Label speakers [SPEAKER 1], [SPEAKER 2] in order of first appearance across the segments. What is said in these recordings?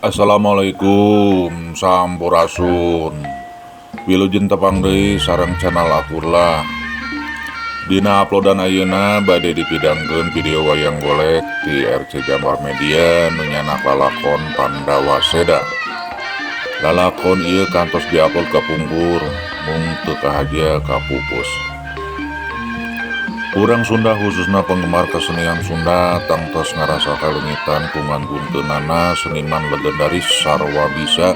[SPEAKER 1] Assalamualaikum Sampurasun Wilujeng tepang deui sareng channel Akurlah. Dina uploadan ayeuna bade dipidangkeun video wayang golek di RC Jamar Media nu nyanak lalakon Pandawa Seda. Lalakon ieu kantos diupload kapungkur mung teu kahaja kapupus. Urang Sunda khususna penggemar kesenian Sunda tangtos ngarasa kaleungitan ku nganggunkeunana seniman legendaris sarwa bisa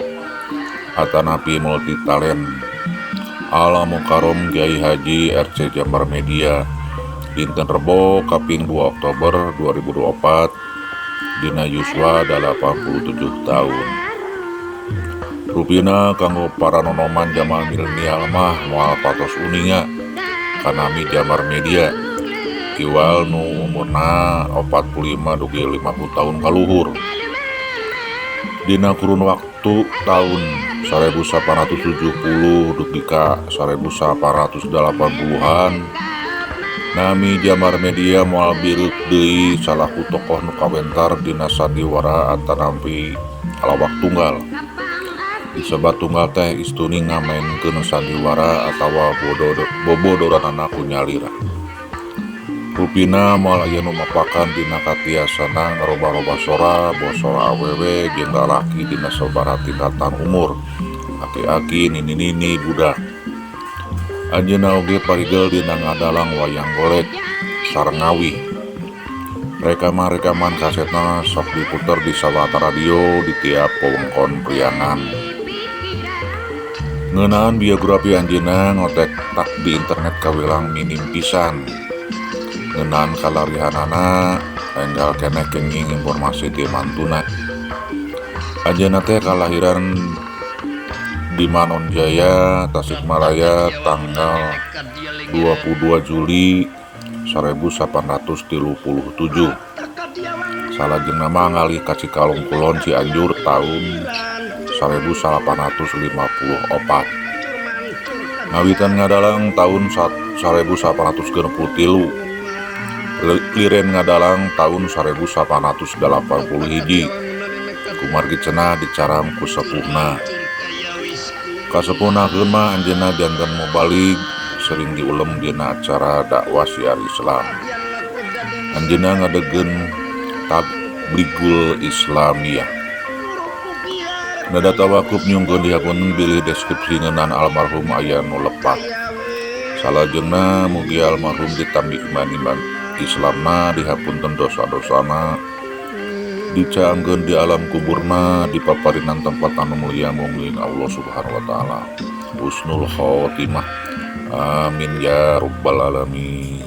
[SPEAKER 1] atanapi multitalent Al Mukarrom Kiai Haji RC Jamar Media dinten Rebo kaping 2 Oktober 2024 dina yuswa 87 tahun. Rupina kanggo para nonoman zaman milenial mah moal patos uninga kanami Jamar Media iwal nu umurna 45 dugi 50 tahun kaluhur. Dina kurun waktu tahun 1870 dugi ka 1880-an nami Jamar Media moal bireuk deui salaku tokoh nu kawentar dina sandiwara atanapi lawak tunggal. Disebat tunggal teh istuni ngamaenkeun sandiwara atawa bobodoranana ku nyalira. Rupina moal aya nu mapakan dina katiasana ngaroba-roba sora, boh sora awewe jeung lalaki dina sabaraha tingkatan umur, aki-aki, nini-nini, budak. Anjeunna oge parigel dina ngadalang wayang golek sareng ngawih. Rekaman-rekaman kasetna sok diputer di sawatara radio di tiap wewengkon Priangan. Ngeunaan biografi anjeunna ngotek tak di internet kawilang minim pisan. Ngeunaan kalarihanana enggal keneh kenging informasi ti mantuna. Anjeunna teh kalahiran di Manonjaya, Tasikmalaya tanggal 22 Juli 1837. Salajengna mah ngalih ka Cikalong Kulon Cianjur tahun 1854. Ngawitan ngadalang tahun 1863. Liren ngadalang tahun 1881. Kumargi cenah dicaram ku sepuhna. Kasepuhna mah anjeunna janten mubalig sering diulem dina acara dakwah syiar Islam. Anjeunna ngadegkeun Tablighul Islamiyah. Nada tawakup nyungkeun dihapunten bilih deskripsi ngeunaan almarhum aya nu lepat. Salajengna mugi almarhum ditambi iman-iman Islamna, dihapunten dosa-dosana, dicaangkeun di alam kuburna, dipaparinan tempat anu mulia mungguing Allah Subhanahu wa taala. Husnul khotimah. Amin ya rabbal alamin.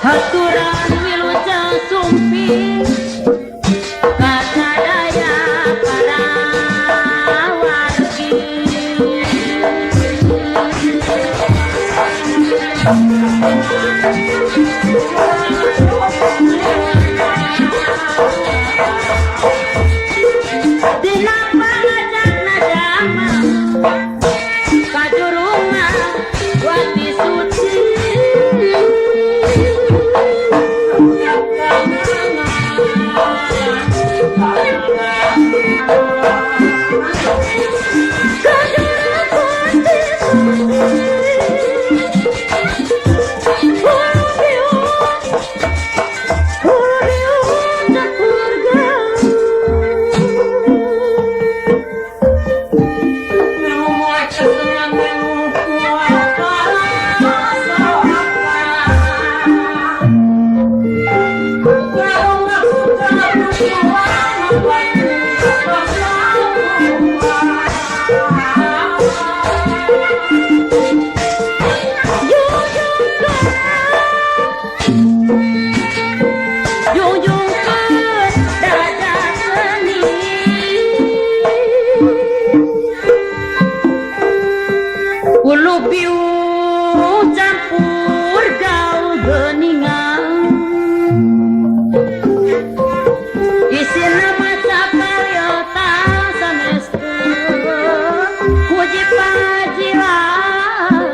[SPEAKER 2] Haturan wilujeng sumping kasadaya para wargi. Dina pangajakna jama kajurungan wati suci. Ulu piu campur gaul geningan isina maca karyota sanestu puji pajiran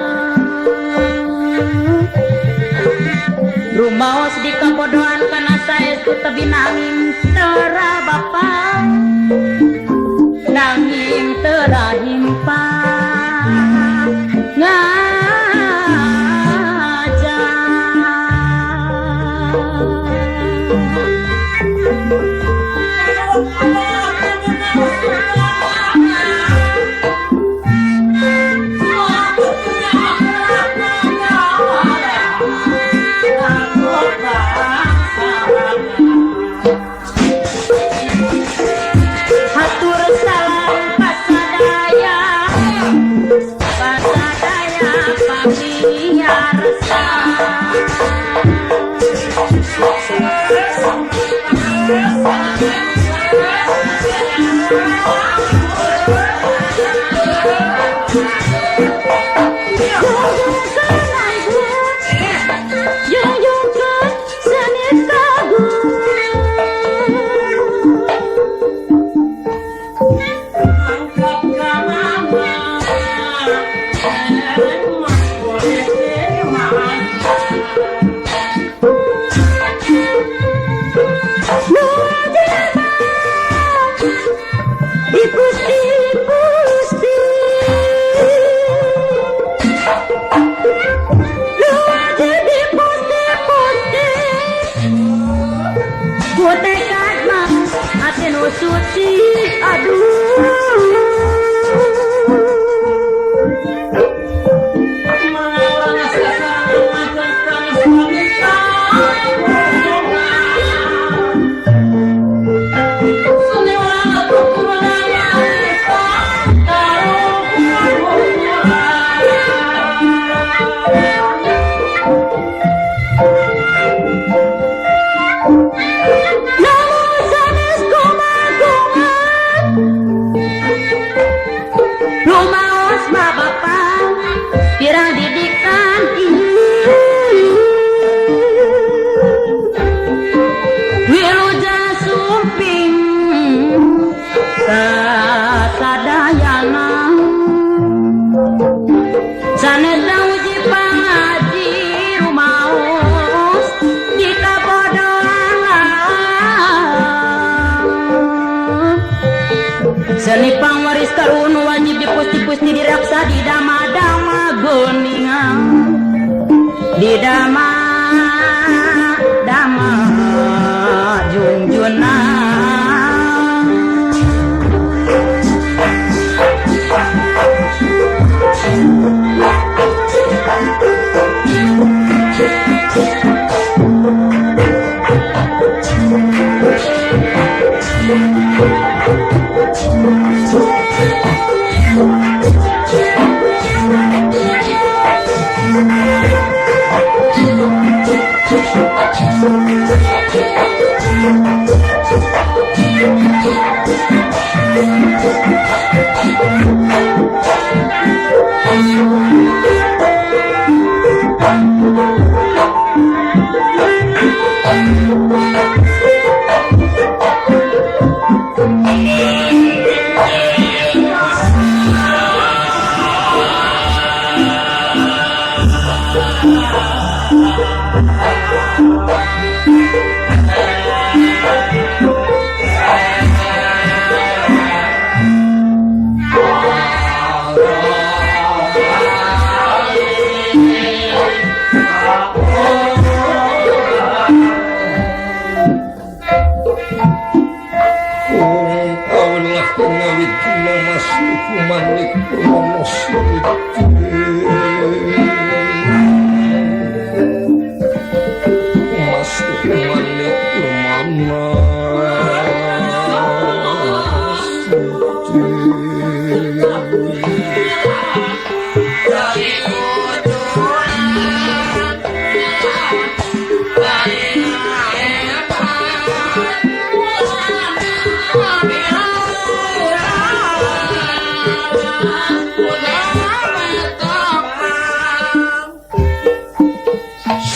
[SPEAKER 2] rumaos di kabodohan kana saestu tebi nanging tera bapa nanging tera himpa ngajar. Hatur salam kasadaya kasadaya pamiarsa. Suci aduh. Guninga di dama dama junjuna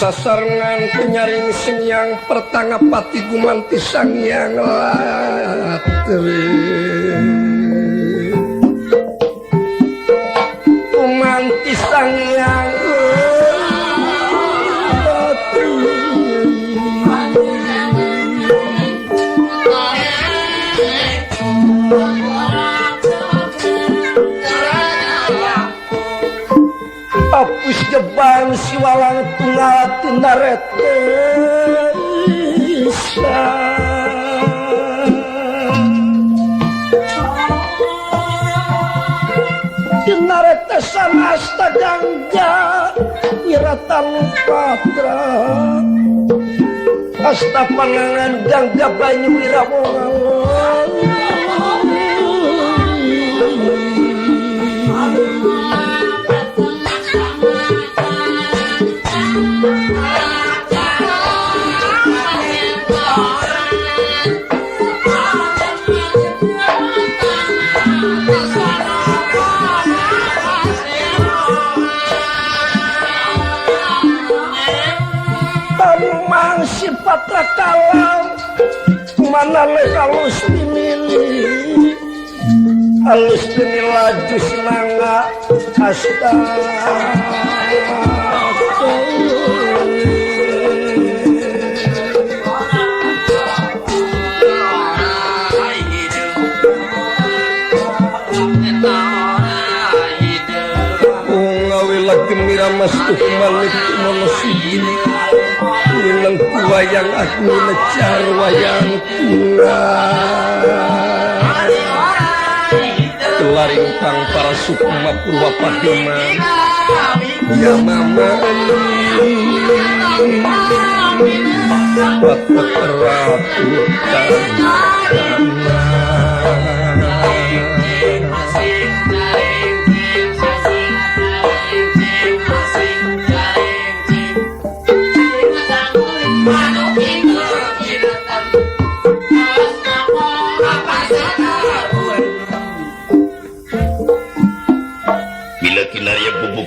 [SPEAKER 3] Sasarengan kenyaring sengyang pertanga pati gumanti sangyang latri gumanti sangyang latri apus jebang siwalang tunggal tinarete tinaretesan asta gangga wiratan patra asta pangangan gangga banyu wirawongan. Patra kalam mana le halus dimilih halus dinilaju senanga asta ungawilah gemira mas malik monosiji minang wayang aku necar wayang tunggal kelaring kang para sukma purwa pahima ya mama bapak ratu tanah.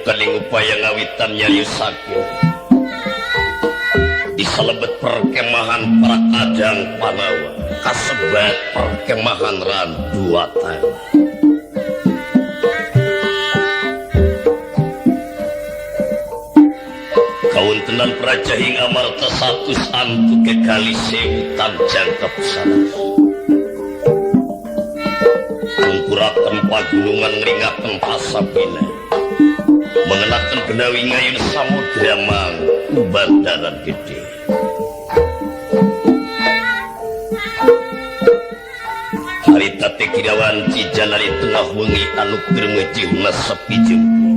[SPEAKER 4] Kaling upaya ngawitan nyariusaku di salebet perkemahan para kadang Pandawa kasebat perkemahan Randuwatan. Kauntenan praja hing amarta satus antu kekali sewu jangkep sanas. Kungkuraken pagunungan ngringaken pasabina. Mengenakan benawi ngayun samudra mangku bandaran gede. Harita teh kirawan cijanari tengah wengi anu keur ngejihna sepi jempe.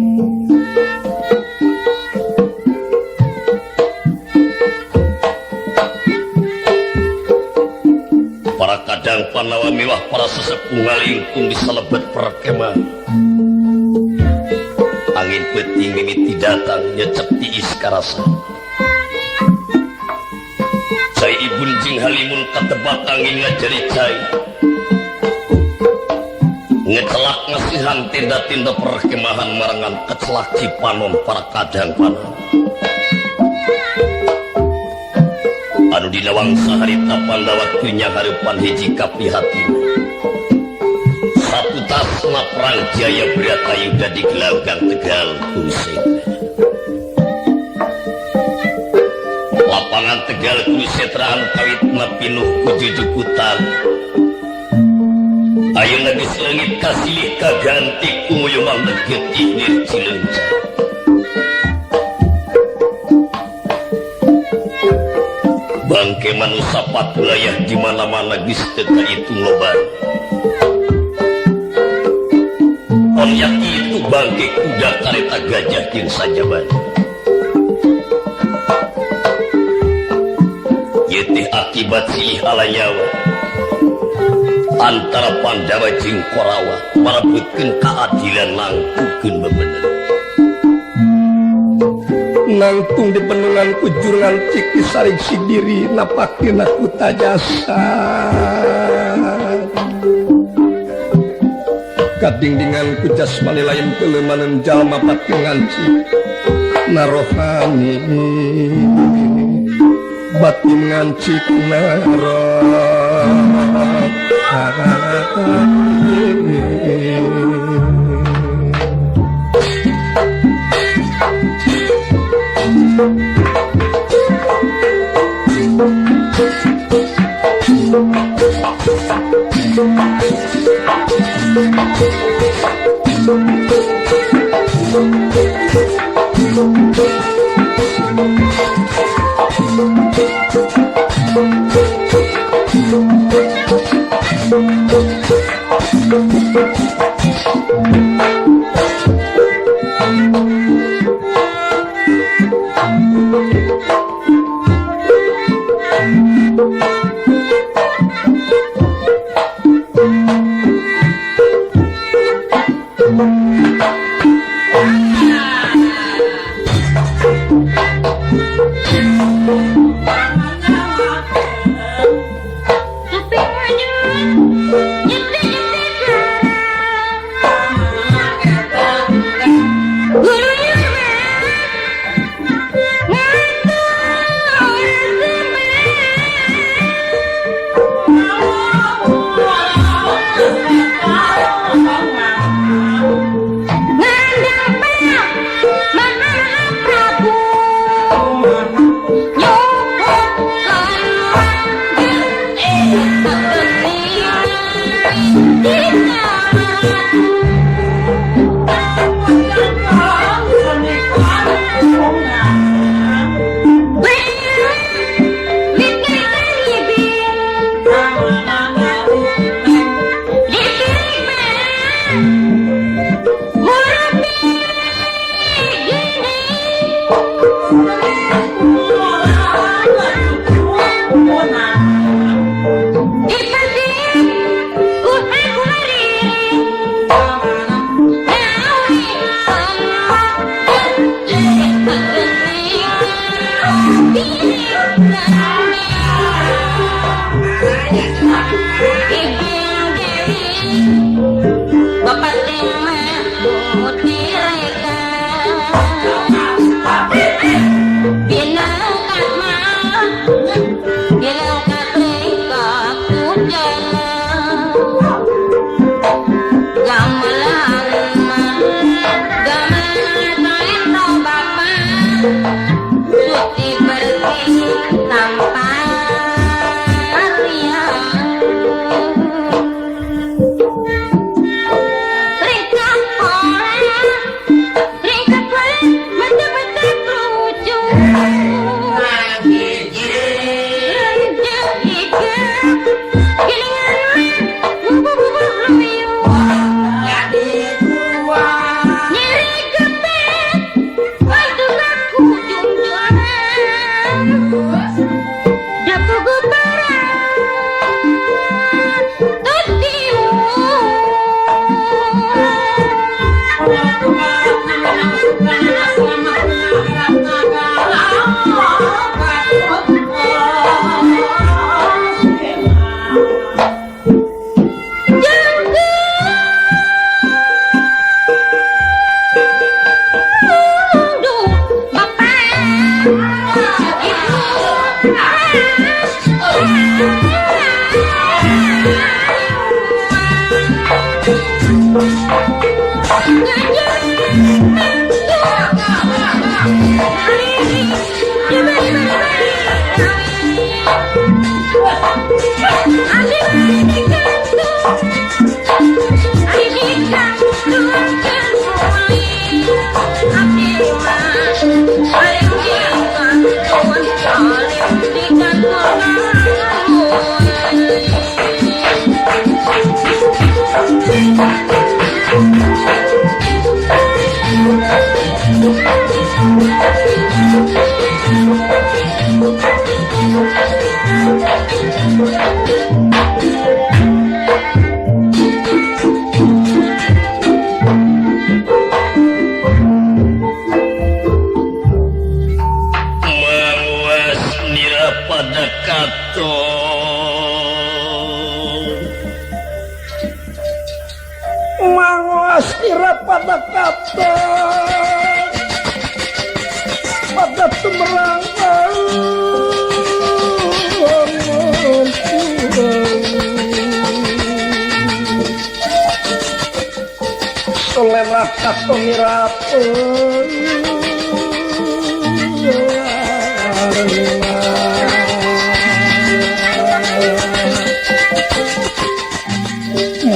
[SPEAKER 4] Para kadang Pandawa mewah para sesepuh ngalingkung di salebet perkemahan. Angin peuting mimiti datang nyecep tiis karasa. Cai ibun jeung halimun katebak angin ngajari cai. Ngecelak ngasihan tenda-tenda perkemahan marangan kecelak cipanon para kadang Pandawa. Anu dina wangsa harita Pandawa teu nyahareupan hiji kaprihatin. Saputasna perang Jaya Bratayuda di gelanggang Tegal Kurusetra. Lapangan Tegal Kurusetra anu kawitna pinuh ku jujukutan. Ayeuna geus leungit kasilih kaganti ku nguyuman getih nir Cileunca. Bangke manusia patulayah di mana-mana geus teu kaitung loba. Onyak itu bangke kuda kareta gajah jeung sajaban. Ieu teh akibat silih ala nyawa antara Pandawa jeung Korawa marebutkeun keadilan langkukeun bebener.
[SPEAKER 3] Nangtung di bendungan kujurungan ciki saring sidiri napakina ku tajasa. Kadingdingan ku jasmani lain pelemanan jalma pati nganci narohani batin ngancik narohani.
[SPEAKER 2] Gamelan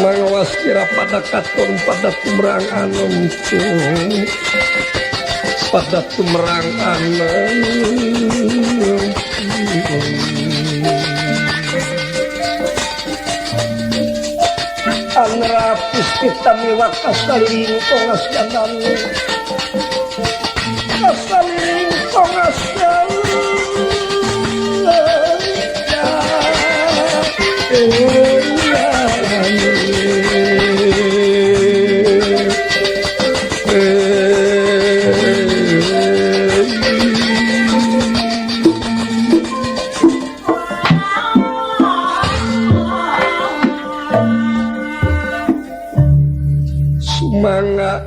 [SPEAKER 3] Mangawas kira pada katon pada tumrang anom pada tumrang anom Angrapis kita miwak kasaliring tongas ganami kasaliring tongas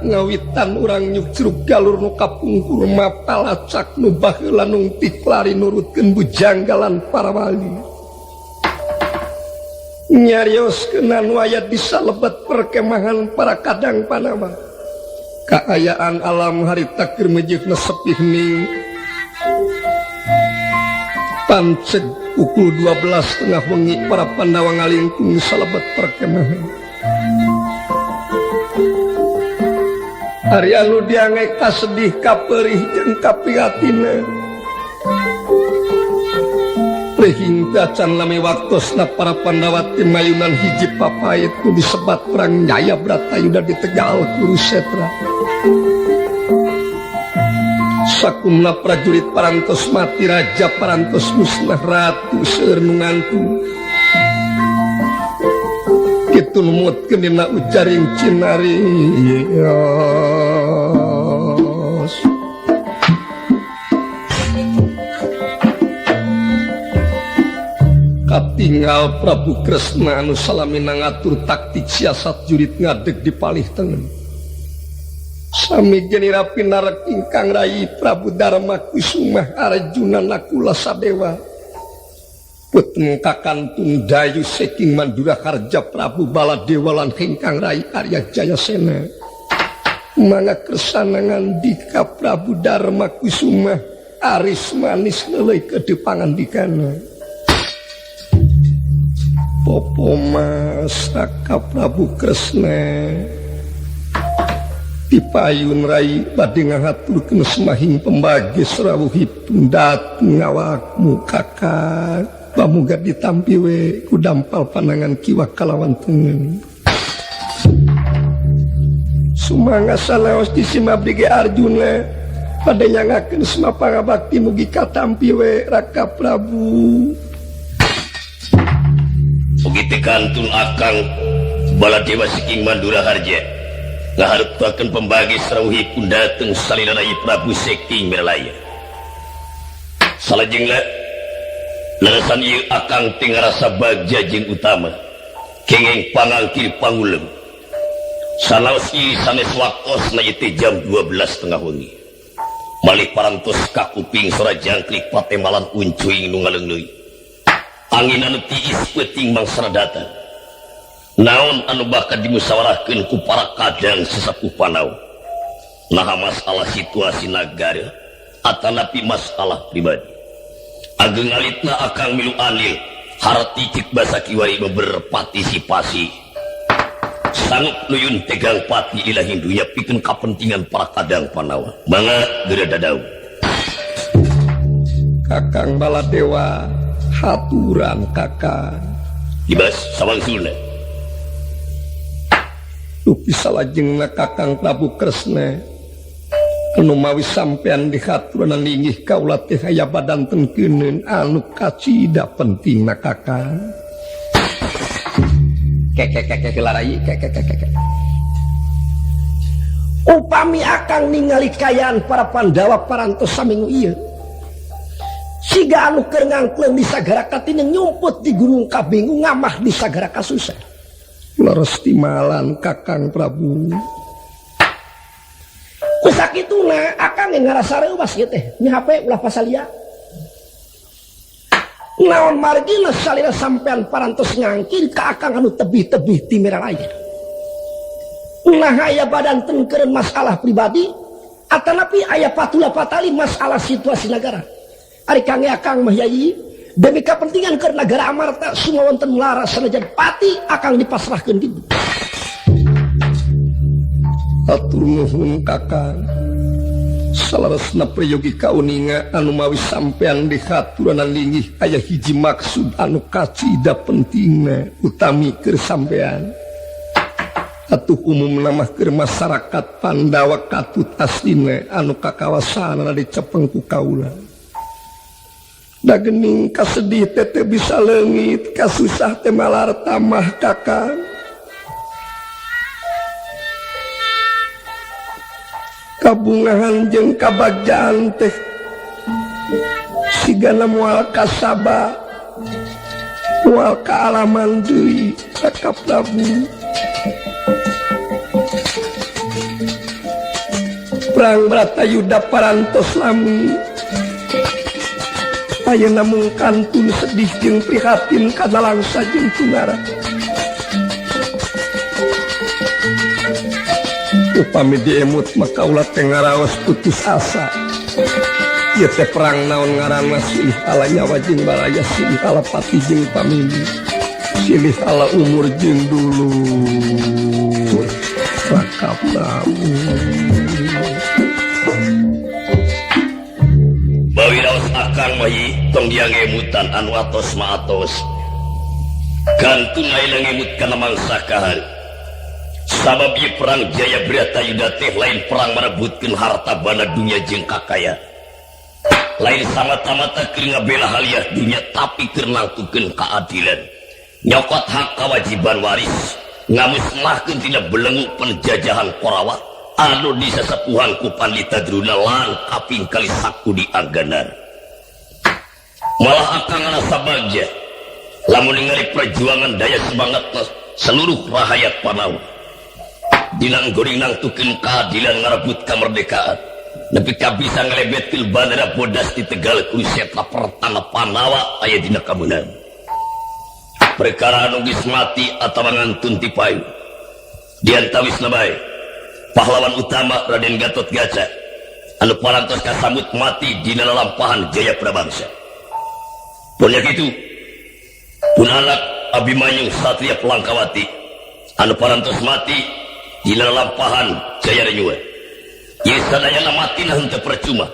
[SPEAKER 3] ngawitan urang nyukcruk galur nu kapungkur mapalacak nu baheula nungtik lari nurutkeun bujanggalan para wali nyarioskeun anu aya di salebet perkemahan para kadang panawa kaayaan alam harita keur meujeuhna sepi hening panceg pukul 12 tengah wengi para Pandawa ngalingkung salebet perkemahan. Ari anu diange kasedih kaperih jeung kaprihatina. Lehing acan lami waktosna para Pandawa timayunan hiji papait nu disebat perang Jaya Bratayuda di Tegal Kurusetra. Sakumna prajurit parantos mati, raja parantos musnah, ratu seueur nu ngantu. Kitu numutkeun dina ujaring cinarios. Katinggal Prabu Kresna anu salamina ngatur taktik siasat jurit ngadeg di palih tengen. Sami genira pinarek ingkang rayi Prabu Darma Kusumah Arjuna Nakula Sadewa. Puteng kakantun Dayu saking Mandura Harja Prabu Baladewa lan ingkang rayi Arya Jayasena. Mangga kersana ngandika Prabu Darma Kusumah aris manis leuleui ke dipangandikana. Popo mas Raka Prabu Kresna dipayun rai bade ngahaturkeun semahing pembagi sarawuhipun dateng ngawakmu kakak pamuga ditampi we ku dampal panangan kiwa kalawan tengen. Sumangga saleos di simabdi ge Arjuna bade nyangakeun sema pangabakti mugi katampi we Raka Prabu.
[SPEAKER 4] Mugi teu kantun akang Baladewa saking Mandura Harja ngaharepkeun pembagi sarawuhipun dateng salila Rayi Prabu saking Merlaya. Salajengna leresan ieu akang teh ngarasa bagja jeung utama kenging pangangkir pangulem. Sanaos ieu sanes waktosna ieu teh jam 12 tengah wengi. Malih parantos kakuping sora jangkrik patemalan uncuing nu ngaleungleui. Angin anu tiis peuting mangsana datang. Naon anu bakal dimusyawarahkeun ku para kadang sesepuh Pandawa? Naha masalah situasi nagara atanapi masalah pribadi. Ageng alitna akang milu andil harti cek basa kiwari berpartisipasi. Sanggup nuyun tegang pati ilahi dunya pikeun kapentingan para kadang Pandawa. Mangga geura dadau.
[SPEAKER 3] Kakang Baladewa haturan Kakang.
[SPEAKER 4] Dibas sawangsulna.
[SPEAKER 3] Dupi salajengna Kakang Prabu Kresna anu mawi sampean dihaturanan linggih kaula teh aya badan tengkeuneun anu kacida pentingna Kakang. Keke larayi keke keke. Upami akang ningali kayaan para Pandawa parantos saminggu ieu. Siga anu keur ngangkleung di sagara katineng nyumput di gunung kabingung ngamah di sagara kasusah. Leres timalan Kakang Prabu. Ku sakituna akang ngarasa reuwas ieu teh. Nya hape ulah pasalia. Naon margina salira sampean parantos ngangkir ka akang anu tebih-tebih ti miralaya. Nah aya badan tengkeureun masalah pribadi atanapi aya patula patali masalah situasi negara. Ari kang akang mah yai demi kepentingan keur negara Amarta summa wonten laras sanajan pati akang dipasrahkeun kitu. Atur nuhun Kakang. Salaresna prayogi kauninga anu mawi sampean dihaturanan linggih aya hiji maksud anu kacida pentingna utami keur sampean. Atuh umumna mah keur masyarakat Pandawa katut aslina anu kakawasanana dicepeng ku kaula. Da geuning kasedih teh teu bisa leungit, kasusah teh malar tamah Kakang. Kabungahan jeung kabagjaan teh sigana moal kasaba moal kaalaman deui Raka Prabu. Perang Bratayuda parantos lami ayeuna mung kantun sedih jeung prihatin kana langsa jeung tungara. Upami diemut mah kaula teh ngaraos putus asa. Ieu teh perang naon ngaranna silih ala nyawa jeung baraya, silih ala pati jeung pamili, silih ala umur jeung dulur. Raka Prabu.
[SPEAKER 4] Bawi raos akang mah tong dia ngemutan anu atos mah atos. Kantun lain ngemut kana mangsa kahar. Sabab ieu perang Jaya Bratayuda teh lain perang merebutkeun harta banda dunya jeung kakaya. Lain samata-mata keur ngabela haliah dunya tapi keur nangtukeun keadilan. Nyokot hak kewajiban waris, ngamusnahkeun tina belenggu penjajahan Korawa anu disesepuhan ku Pandita Druna lan kaping kali saku di Angganar. Malah akang ngarasa bagja lamun ningali perjuangan daya semangat seluruh rahayat Pandawa. Dinang goring nangtukeun keadilan ngarebut kemerdekaan. Nepi ka bisa ngalebetkeun bandera bodas di Tegal Kurusetra pertama Pandawa aya dina kameunang. Perkara anu geus mati atawa ngantun ti payu. Diantawisna bae pahlawan utama Raden Gatot Kaca anu parantos kasambut mati dina lalampahan Jaya Prabangsa. Pun kitu pun anak Abimanyu Satria Pelangkawati anu parantos mati dina lalampahan Jaya Renyua. Ieu sadayana mati henteu percuma.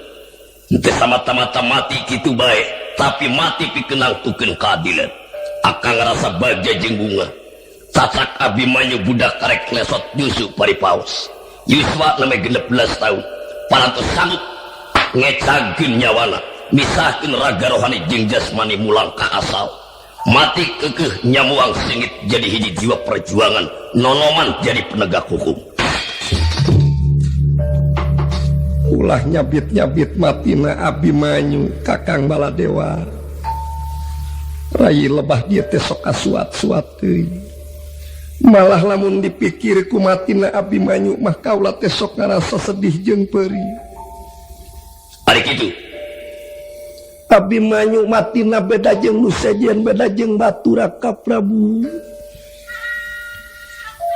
[SPEAKER 4] Henteu samata-mata mati kitu bae, tapi mati pikeun nangtukeun keadilan. Akang ngarasa bagja jeung bunga. Cacak Abimanyu budak karek lesot nyusu paripaos. Yuswa name 16 tahun. Parantos sanggup ngecagkeun nyawana, misahkeun raga rohani jeung jasmani mulang ka asal. Mati kekeh nyamuang sengit jadi hiji jiwa perjuangan, nonoman jadi penegak hukum.
[SPEAKER 3] Ulah nyabit-nyabit matina Abimanyu Kakang Baladewa. Rai lebah dia teh sok kasuat-suat teuing. Malah lamun dipikir ku matina Abimanyu mah kaula teh sok ngarasa sedih jeung peurih.
[SPEAKER 4] Ari kitu.
[SPEAKER 3] Abimanyu matina beda jeung nu sejen beda jeung batur Raka Prabu.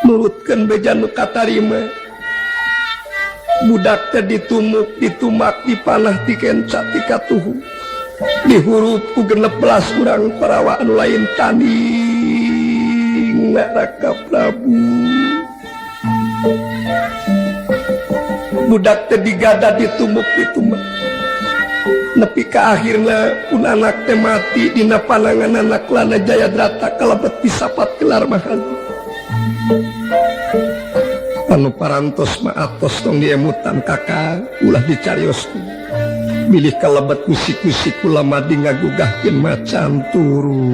[SPEAKER 3] Nurutkeun beja nu katarima. Budak teh ditumuk, ditumak, dipanah, dikenca, dikatuhu. Dihurup ku 16 urang parawa anu lain tanding Raka Prabu. Budak teh digada ditumuk, ditumak. Nepi ka akhirna pun anak teh mati dina panangan anak Lana Jayadrata kalebet pisapat gelar mahal. Anu parantos mah atos tong diemutan kakak ulah dicarioskeun. Bilih kalebet musik-musik ulama di ngagugahkeun macan turu.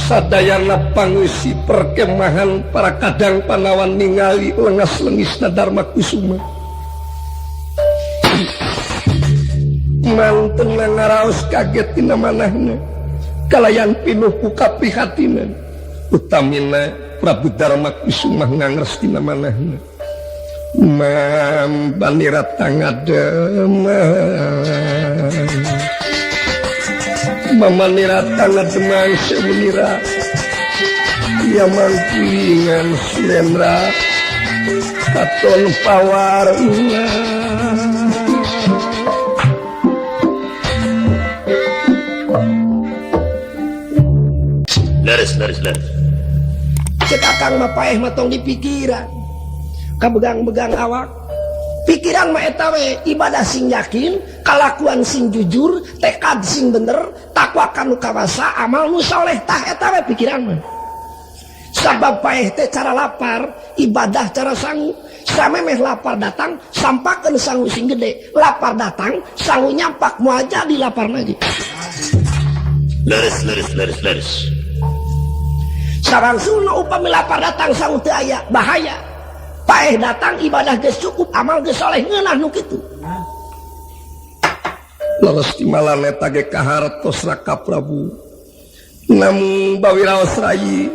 [SPEAKER 3] Sadayana pangeusi perkemahan para kadang panawan ningali lengas-lengisna Darma Kusuma. Manten ngaraos kaget dina manahna. Kalayan pinuh ku kaprihatinan. Utamina Prabu Darma Kusuma ngangres dina manahna. Mam banira tangademang. Mamanira tangademang seunira. Ya mangkulingan Surendra katon pawarna.
[SPEAKER 4] Leres, leres, leres.
[SPEAKER 5] Cek akang mah paeh mah tong dipikiran. Kabegang-begang awak. Pikiran mah eta we ibadah sing yakin, kalakuan sing jujur, tekad sing bener, takwa kanu kawasa, amal nu soleh tah eta we pikiran mah. Sabab paeh teh cara lapar, ibadah cara sangu. Samemeh lapar datang, sampakeun sangu sing gede. Lapar datang, sangu nyampak moal jadi lapar lagi.
[SPEAKER 4] Leres, leres, leres, leres.
[SPEAKER 5] Sawangsulna upami lapar datang sangu teu aya, bahaya. Paeh datang ibadah geus cukup, amal geus soleh ngeunah nu kitu.
[SPEAKER 3] Leres di malam eta ge kahartos Raka Prabu. Namun bawiraos rayi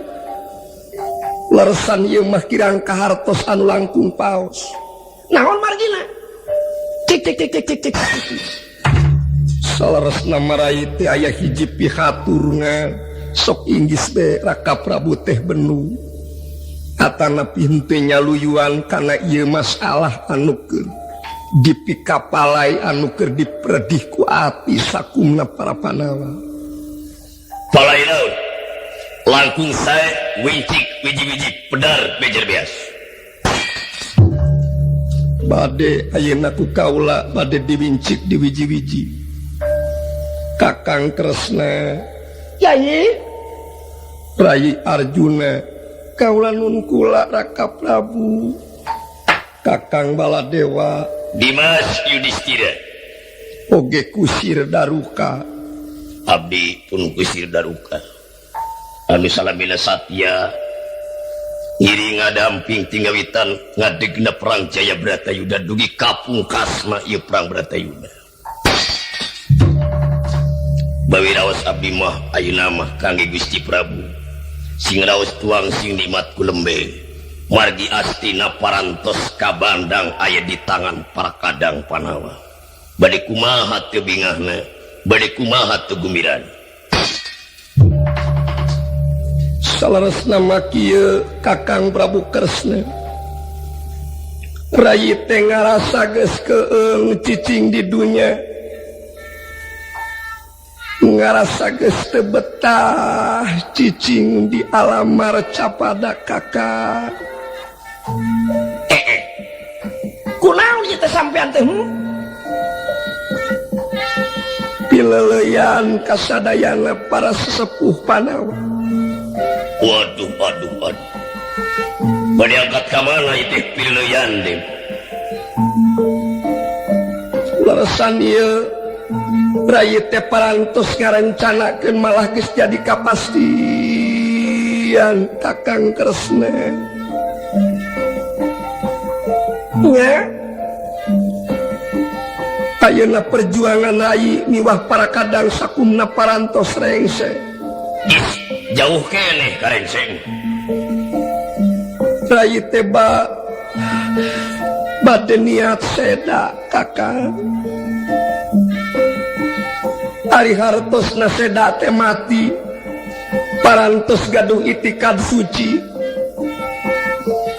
[SPEAKER 3] leresan ieu mah kirang kahartos anu langkung paos.
[SPEAKER 5] Naon margina? Cik cik cik cik cik cik.
[SPEAKER 3] Saleresna marayi teh aya hiji pihaturna sok inggis be Raka Prabu teh benu. Atana henteu nyaluyuan kana ieu masalah anu keur dipikapalai anu keur dipredih ku ati sakumna para panawa.
[SPEAKER 4] Palai naon? Langkung sae wincik wiji-wiji pedar bejer beas.
[SPEAKER 3] Bade ayeuna ku kaula bade diwincik diwiji-wiji. Kakang Kresna,
[SPEAKER 5] Yai,
[SPEAKER 3] Rai Arjuna, kaula nun kula Raka Prabu, Kakang Baladewa,
[SPEAKER 4] Dimas Yudhistira,
[SPEAKER 3] oge kusir Daruka,
[SPEAKER 4] abdi pun kusir Daruka. Anu salamina satya ngiring ngadamping tinggawitan ngadegna perang Jaya Bratayuda dugi kapungkasna ieu perang Bratayuda. Bawiraos abdi mah ayeuna mah kangge Gusti Prabu. Sing raos tuang sing nikmat ku lembe. Margi astina parantos kabandang aya di tangan para kadang panawa. Bade kumaha teu bingahna, bade kumaha teu gumirana.
[SPEAKER 3] Saleresna mah kieu Kakang Prabu Kresna. Rayi teh ngarasa geus keung cicing di dunya. Ngarasa geus teu betah cicing di alam marcapada kakak.
[SPEAKER 5] Kunaon ieu teh sampean teh?
[SPEAKER 3] Pileleyan kasadayana para sesepuh panawa.
[SPEAKER 4] Waduh, waduh, waduh. Bade angkat ka mana ieu teh pileleyan teh?
[SPEAKER 3] Leresan ieu Rayi teh parantos ngarencanakeun malah geus jadi kapastian Kakang Kresna. Nya ayeuna perjuangan rayi miwah para kadang sakumna parantos rengse.
[SPEAKER 4] Jauh keneh karengseng.
[SPEAKER 3] Rai teh bade niat seda kakang. Ari hartosna seda teh mati parantos gaduh itikad suci.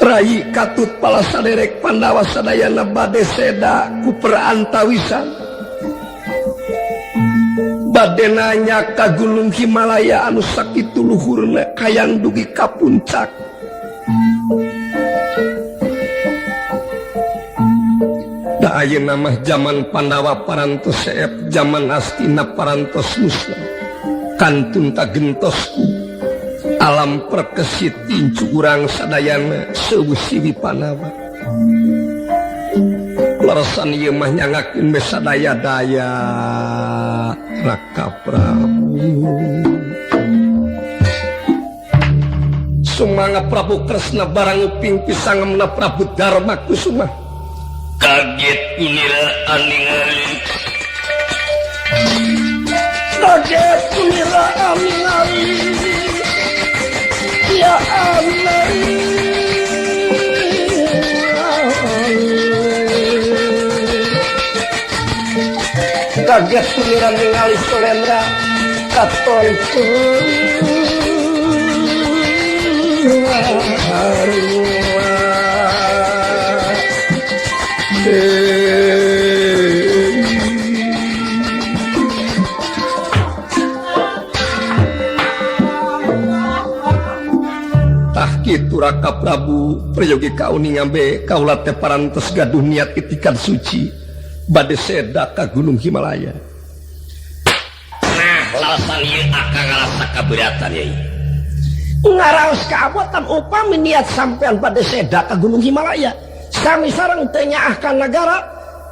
[SPEAKER 3] Rai katut pala saderek Pandawa sadayana bade seda ku perantawisan. Bade nanya ka Gunung Himalaya anu sakitu luhurna hayang dugi ka puncak. Da ayeuna mah zaman Pandawa parantos seep, zaman Astina parantos musnah. Kantun tagentosku alam perkesit incu urang sadayana seueuh siwi Pandawa. Leresan ieu mah nyangakeun we sadaya-daya Raka Prabu. Sumangga Prabu Kresna barang uping pisangemna Prabu Darma Kusuma.
[SPEAKER 4] Kaget kunira aningali.
[SPEAKER 5] Kaget kunira aningali. Ya Allah. Kaget kunira ningali Surendra katon
[SPEAKER 3] Tah kitu Raka Prabu prayogi kauninga be kaula teh parantos gaduh niat itikad suci bade seda ka Gunung Himalaya.
[SPEAKER 4] Nah, lalasan ieu akang ngarasa kaberatan yai.
[SPEAKER 5] Ngaraos kaabotan upami niat sampean bade seda ka Gunung Himalaya. Sami sareng teu nyaah ka nagara,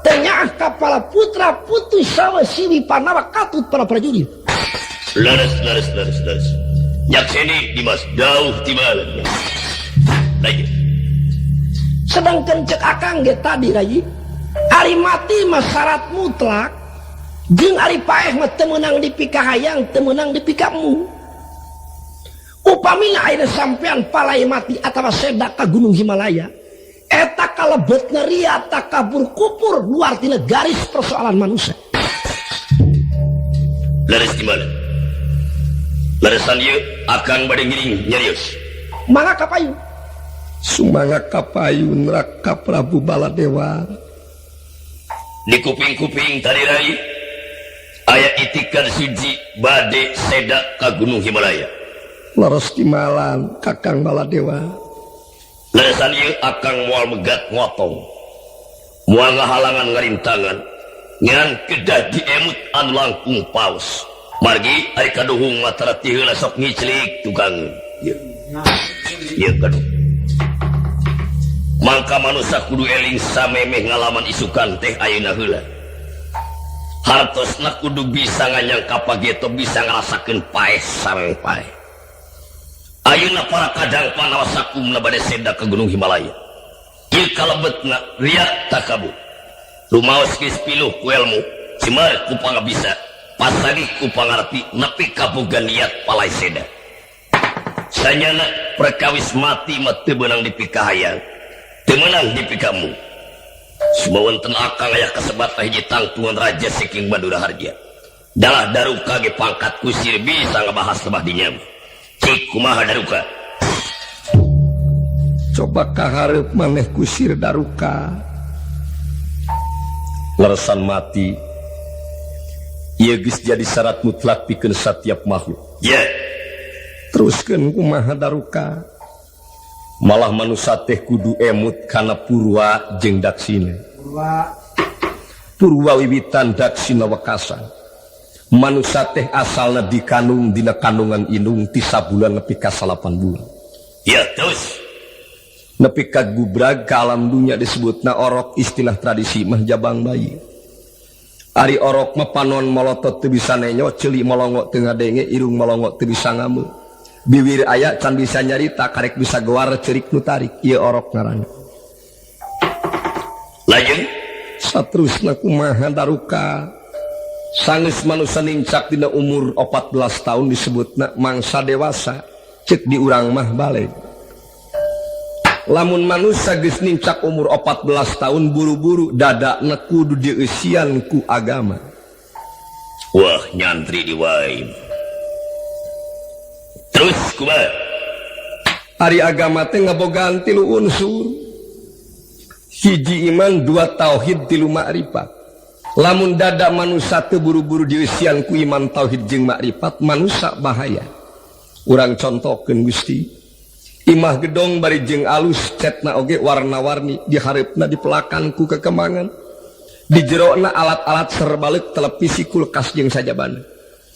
[SPEAKER 5] teu nyaah ka para putra putri sawe siwi Pandawa katut para prajurit.
[SPEAKER 4] Leres leres leres leres. Nyakseni Dimas dauh timalan. Lagi.
[SPEAKER 5] Sedangkan cek akang ge tadi rai, ari mati mah syarat mutlak, jeung ari paeh mah teu meunang dipikahayang, teu meunang dipikamu. Upamina ayeuna sampean palai mati atawa seda ka Gunung Himalaya, eta kalebetna ria takabur kupur luar tina garis persoalan manusia.
[SPEAKER 4] Leres di mana? Leresan ieu akang bade ngiring nyarios.
[SPEAKER 5] Mangga kapayun.
[SPEAKER 3] Sumangga kapayun Raka Prabu Baladewa.
[SPEAKER 4] Di kuping-kuping tadi rai aya itikad suci bade seda ka Gunung Himalaya.
[SPEAKER 3] Leres timalan Kakang Baladewa.
[SPEAKER 4] Leresan ieu akang moal megat ngotong. Moal ngahalangan ngarintangan ngan kedah diemut anu langkung paus. Margi ari kaduhung matara ti heula sok ngiclik tukangeun. Ieu. Ieu kaduh. Mangka manusa kudu eling samemeh ngalaman isukan teh ayeuna heula. Hartosna kudu bisa nganyang kapageto bisa ngarasakeun paeh sareng paeh. Ayeuna para kadang Pandawa sakumna bade seda ka Gunung Himalaya. Ieu kalebetna ria takabur. Rumaos geus piluh ku elmu, cimar ku pangabisa, pasagih ku pangarti nepi kaboga niat palai seda. Sanyana perkawis mati mah teu meunang dipikahayang, teu meunang dipikamu. Sumaweun akang aya kasebat hiji tangtungan raja saking Madura Harja. Dalah Daruka ge pangkat kusir bisa ngabahas lebah dinya. Cik kumaha Daruka?
[SPEAKER 3] Coba kahareup maneh kusir Daruka.
[SPEAKER 4] Leresan mati ieu geus jadi syarat mutlak pikeun satiap makhluk. Ye.
[SPEAKER 3] Teruskeun kumaha Daruka?
[SPEAKER 4] Malah manusa teh kudu emut kana purwa jeung daksina. Purwa wiwitan daksina wekasan. Manusa teh asalna dikandung dina kandungan indung ti sabulan nepi ka 8 bulan. Ya terus.
[SPEAKER 3] Nepi ka gubrag ka alam dunya disebutna orok, istilah tradisi mah jabang bayi. Ari orok mah panon molotot teu bisa nenyo, ceuli molongo teu ngadenge, irung molongo teu bisa ngameu. Biwir aya can bisa nyarita, karek bisa goar ceurik nu tarik. Ieu orok ngaranna.
[SPEAKER 4] Lajeng
[SPEAKER 3] saterusna kumaha Daruka? Sanggeus manusa nincak dina umur 14 tahun disebutna mangsa dewasa, cek di urang mah baleg. Lamun manusia geus nincak umur 14 tahun, buru-buru dadana kudu dieusian ku agama.
[SPEAKER 4] Wah, nyantri di wae. Terus kumaha?
[SPEAKER 3] Ari agama teh ngabogaan tilu unsur. Hiji iman, dua tauhid, tilu makrifat. Lamun dada manusia teu buru-buru dieusian ku iman, tauhid jeung makrifat, manusia bahaya. Urang contohkeun, Gusti. Imah gedong bari jeung alus, cetna oge warna-warni, diharepna dipelakan ku kekembangan, di jerona alat-alat serbalek, televisi, kulkas jeung sajabana.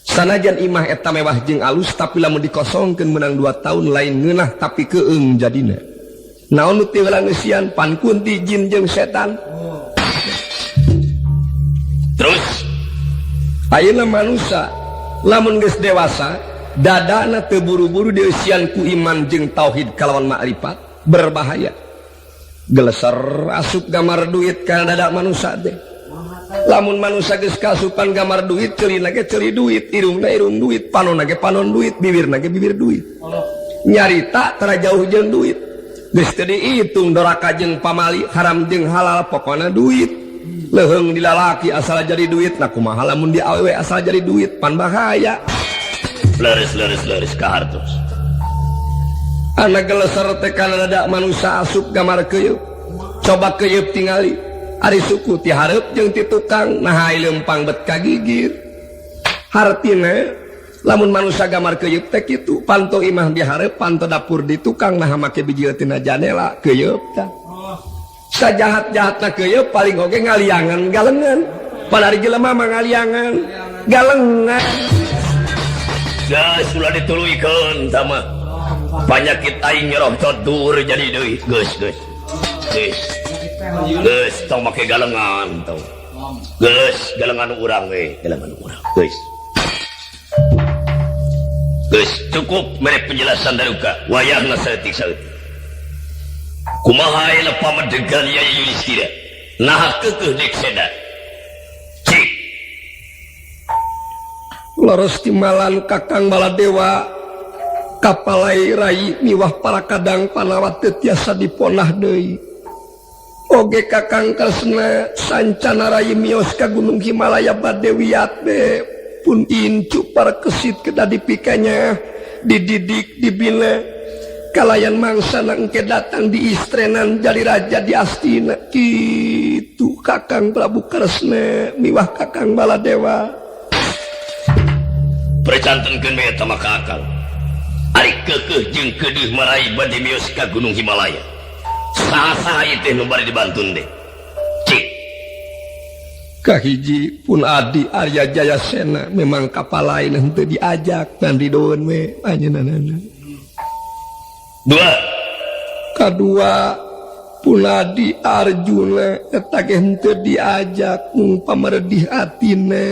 [SPEAKER 3] Sanajan imah eta mewah jeung alus, tapi lamun dikosongkeun menang 2 tahun lain ngeunah, tapi keung jadina. Naon nu teu ngeusian? Pan kunti, jin jeung setan.
[SPEAKER 4] Terus?
[SPEAKER 3] Ayeuna manusia lamun geus dewasa, dadana teu buru-buru dieusian ku iman jeung tauhid kalawan makrifat, berbahaya. Geleser asup gamar duit kana dada manusia teh. Lamun manusia geus kasupan gamar duit, ceulina ge ceuli duit, irungna irung duit, panonna ge panon duit, bibirna ge bibir duit, nyarita tara jauh jeung duit. Geus teu dihitung doraka jeung pamali, haram jeung halal, pokona duit. Leuheung di lalaki asal jadi duit. Nah, kumaha lamun di awewe asal jadi duit? Pan bahaya.
[SPEAKER 4] Leres, leres, leres, kahartos.
[SPEAKER 3] Anak geleser teh kana dada manusia asup gamar keyeup. Coba keyeup tingali, ari suku ti hareup jeung ti tukang, nah lempang bet kagigir. Hartina lamun manusia gamar keyeup teh kitu, panto imah di hareup, panto dapur di tukang, nah make bijil tina janela keyeup tah. Sajahat-jahatna keyeup paling oge ngaliangan galengan. Padahal jelema mah ngaliangan galengan.
[SPEAKER 4] Geus, ulah dituluykeun tah mah. Panyakit aing nyerok dur jadi deui. Geus, geus. Geus. Geus, tong make galengan tong. Geus, galengan urang we, galengan urang. Geus. Geus, cukup mere penjelasan daruka. Wayahna saeutik saeutik. Kumaha ayeuna pamedegan Yaya Yudhistira? Naha keukeuh dek seda? Cik.
[SPEAKER 3] Leres timalan Kakang Baladewa, kapalai rai miwah para kadang Panawat teu tiasa diponah deui. Oge Kakang Kresna, sancana rai mios ka Gunung Himalaya bade wiyat be pun incu Parkesit kedah dipikanya, dididik, dibina kalayan mangsa engke datang di istrenan jadi raja di Astina. Kitu Kakang Prabu Kresna miwah Kakang Baladewa.
[SPEAKER 4] Percantenkeun we eta mah ka akal. Ari keukeuh jeung keudeuh marai bade mios ka Gunung Himalaya. Saha-saha ieu teh nu bade dibantun teh? Cik.
[SPEAKER 3] Kahiji pun Adi Arya Jayasena, memang kapal lain henteu diajak dan didoeun we anjeunna.
[SPEAKER 4] Dua.
[SPEAKER 3] Kadua pun Adi Arjuna, eta ge henteu diajak mung pamaredih atine.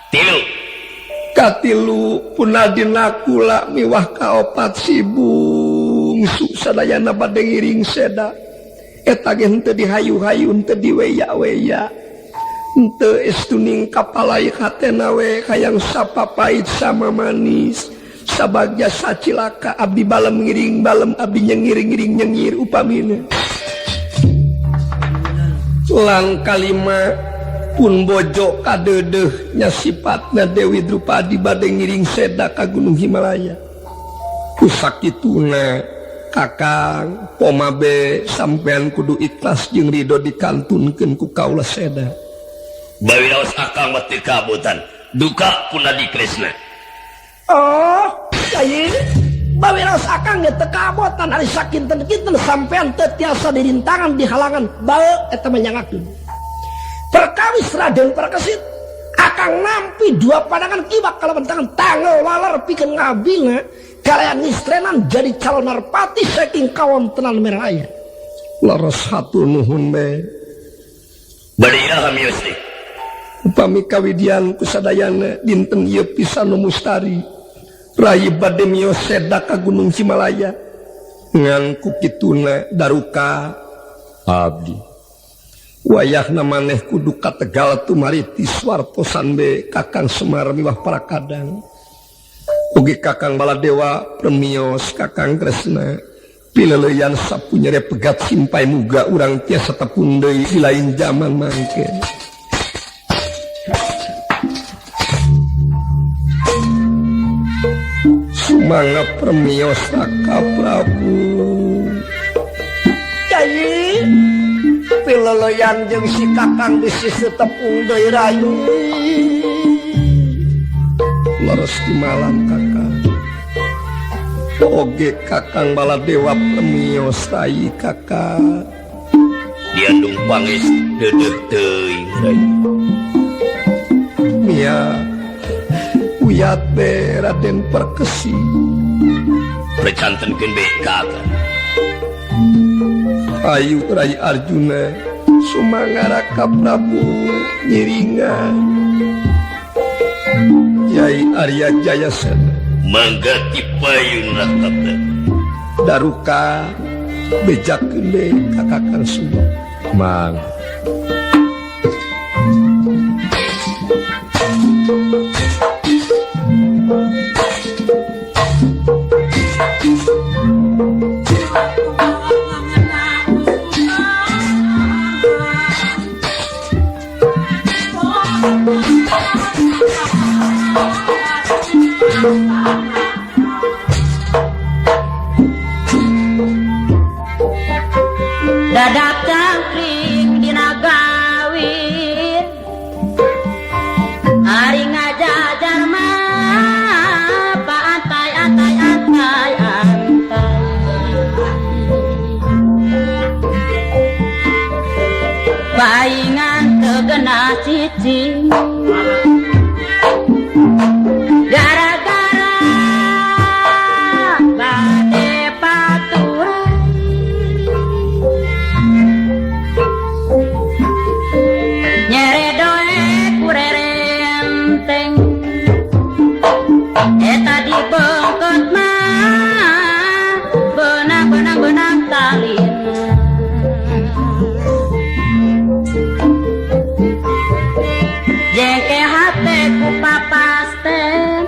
[SPEAKER 4] Tilu.
[SPEAKER 3] Katilu pun Adi Nakula miwah kaopat si bungsu, sadayana bade ngiring seda. Eta ge henteu dihayu-hayu, henteu diweya-weya, henteu estuning kapalai hatena we, hayang sapapait sama manis, sabagja sacilaka, abdi balem ngiring balem, abdi nyengir ngiring nyengir upamina. Lang kalima pun bojo kadeudeeh nya sifatna Dewi Drupadi bade ngiring seda ka Gunung Himalaya. Ku sakituna, Kakang, pomabe sampean kudu ikhlas jeung ridho dikantunkeun ku kaula seda.
[SPEAKER 4] Bawiraos akang mah teu kabotan. Duka pun Adi Kresna.
[SPEAKER 5] Oh, kiai, bawiraos akang ge teu kabotan, ari sakinten-kinten sampean teu tiasa dirintangan, dihalangan bae eta mah nyangakeun. Perkawis Raden Parkesit, akang nampi dua pandangan kiwak kalawan tangan tangel waler pikeun ngabina kalayan ngistrenan jadi calon narpati saking kawontenan Meraya.
[SPEAKER 3] Leres, hatur nuhun be.
[SPEAKER 4] Bade iraha mios teh?
[SPEAKER 3] Upami kawidian ku sadayana, dinten ieu pisan nu mustari rai bade mios seda ka Gunung Himalaya. Ngan ku kituna, daruka, abdi wayahna maneh kudu ka Tegal tumariti swartosan be Kakang Semar miwah para kadang. Ugi Kakang Baladewa permios, Kakang Kresna. Pileleyan sapu nyere pegat simpai muga urang tiasa tepung deui di lain zaman mangke. Sumangga permios Raka Prabu. Yai pileleyan jeung si Kakang bisi setepung deui rayi. Leres di malam Kakang. Oge Kakang Baladewa permios rai Kakang.
[SPEAKER 4] Diandung pangis deudeuh teuing rai.
[SPEAKER 3] Mia uyat be Raden Perkesi.
[SPEAKER 4] Precantenkeun be ka Akang.
[SPEAKER 3] Ayu Rai Arjuna sumangga Raka Prabu ngiringan. Yai Arya Jayasena
[SPEAKER 4] mangga tipayun Raka Prabu.
[SPEAKER 3] Daruka bejakeun be ka Kakang Suma. Mang
[SPEAKER 2] dadak cangkring dina gawir ari ngajajar mah paantai antai antai antai paingan tegena cicing gara-gara bade paturai nyere doe kurerenteng eta dibengkot mah benang-benang benang talina jengke hate ku papasten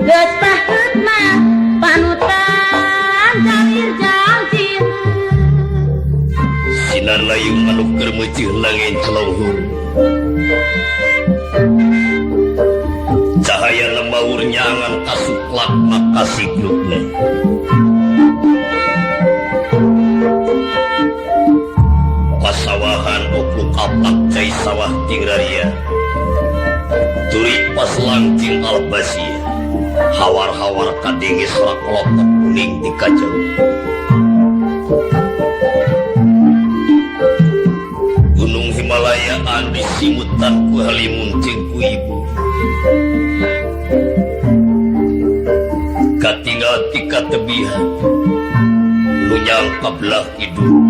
[SPEAKER 2] geus paheut mah panutan jalir jangjina
[SPEAKER 4] sinar layung anu keur meuceuh langit celonghur cahaya lemaur nyangan kasuklak makasiglukna pasawahan opluk kaplak cai sawah tingraria turi paslang ting albasia hawar-hawar kadenge sorak kelotok kuning di kajauh. Gunung Himalaya anu disimutan ku halimun jeung ku ibu katinggal tika tebihan lunyang kabelah kidul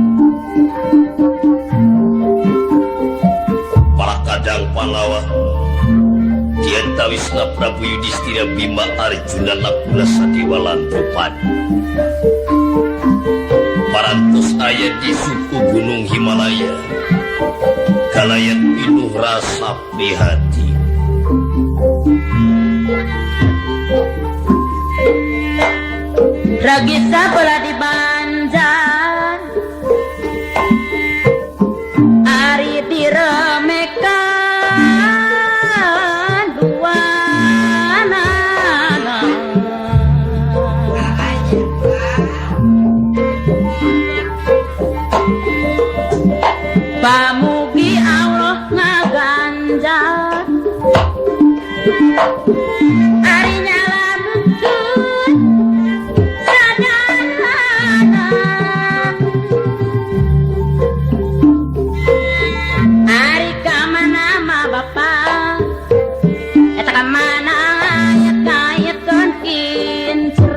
[SPEAKER 4] para kadang Palawa diantawisna Prabu Yudhistira Bima Arjuna Nakula Sadewa lan Drupadi parantos aya di suku Gunung Himalaya kalayan pinuh rasa prihatin.
[SPEAKER 2] Ragisa bola di Banjar ari diremekan duanana pamugi Allah ngaganjar ari nyalametkeun sadayana ari ka mana mah bapa eta ka mana aya-kayakeun kincer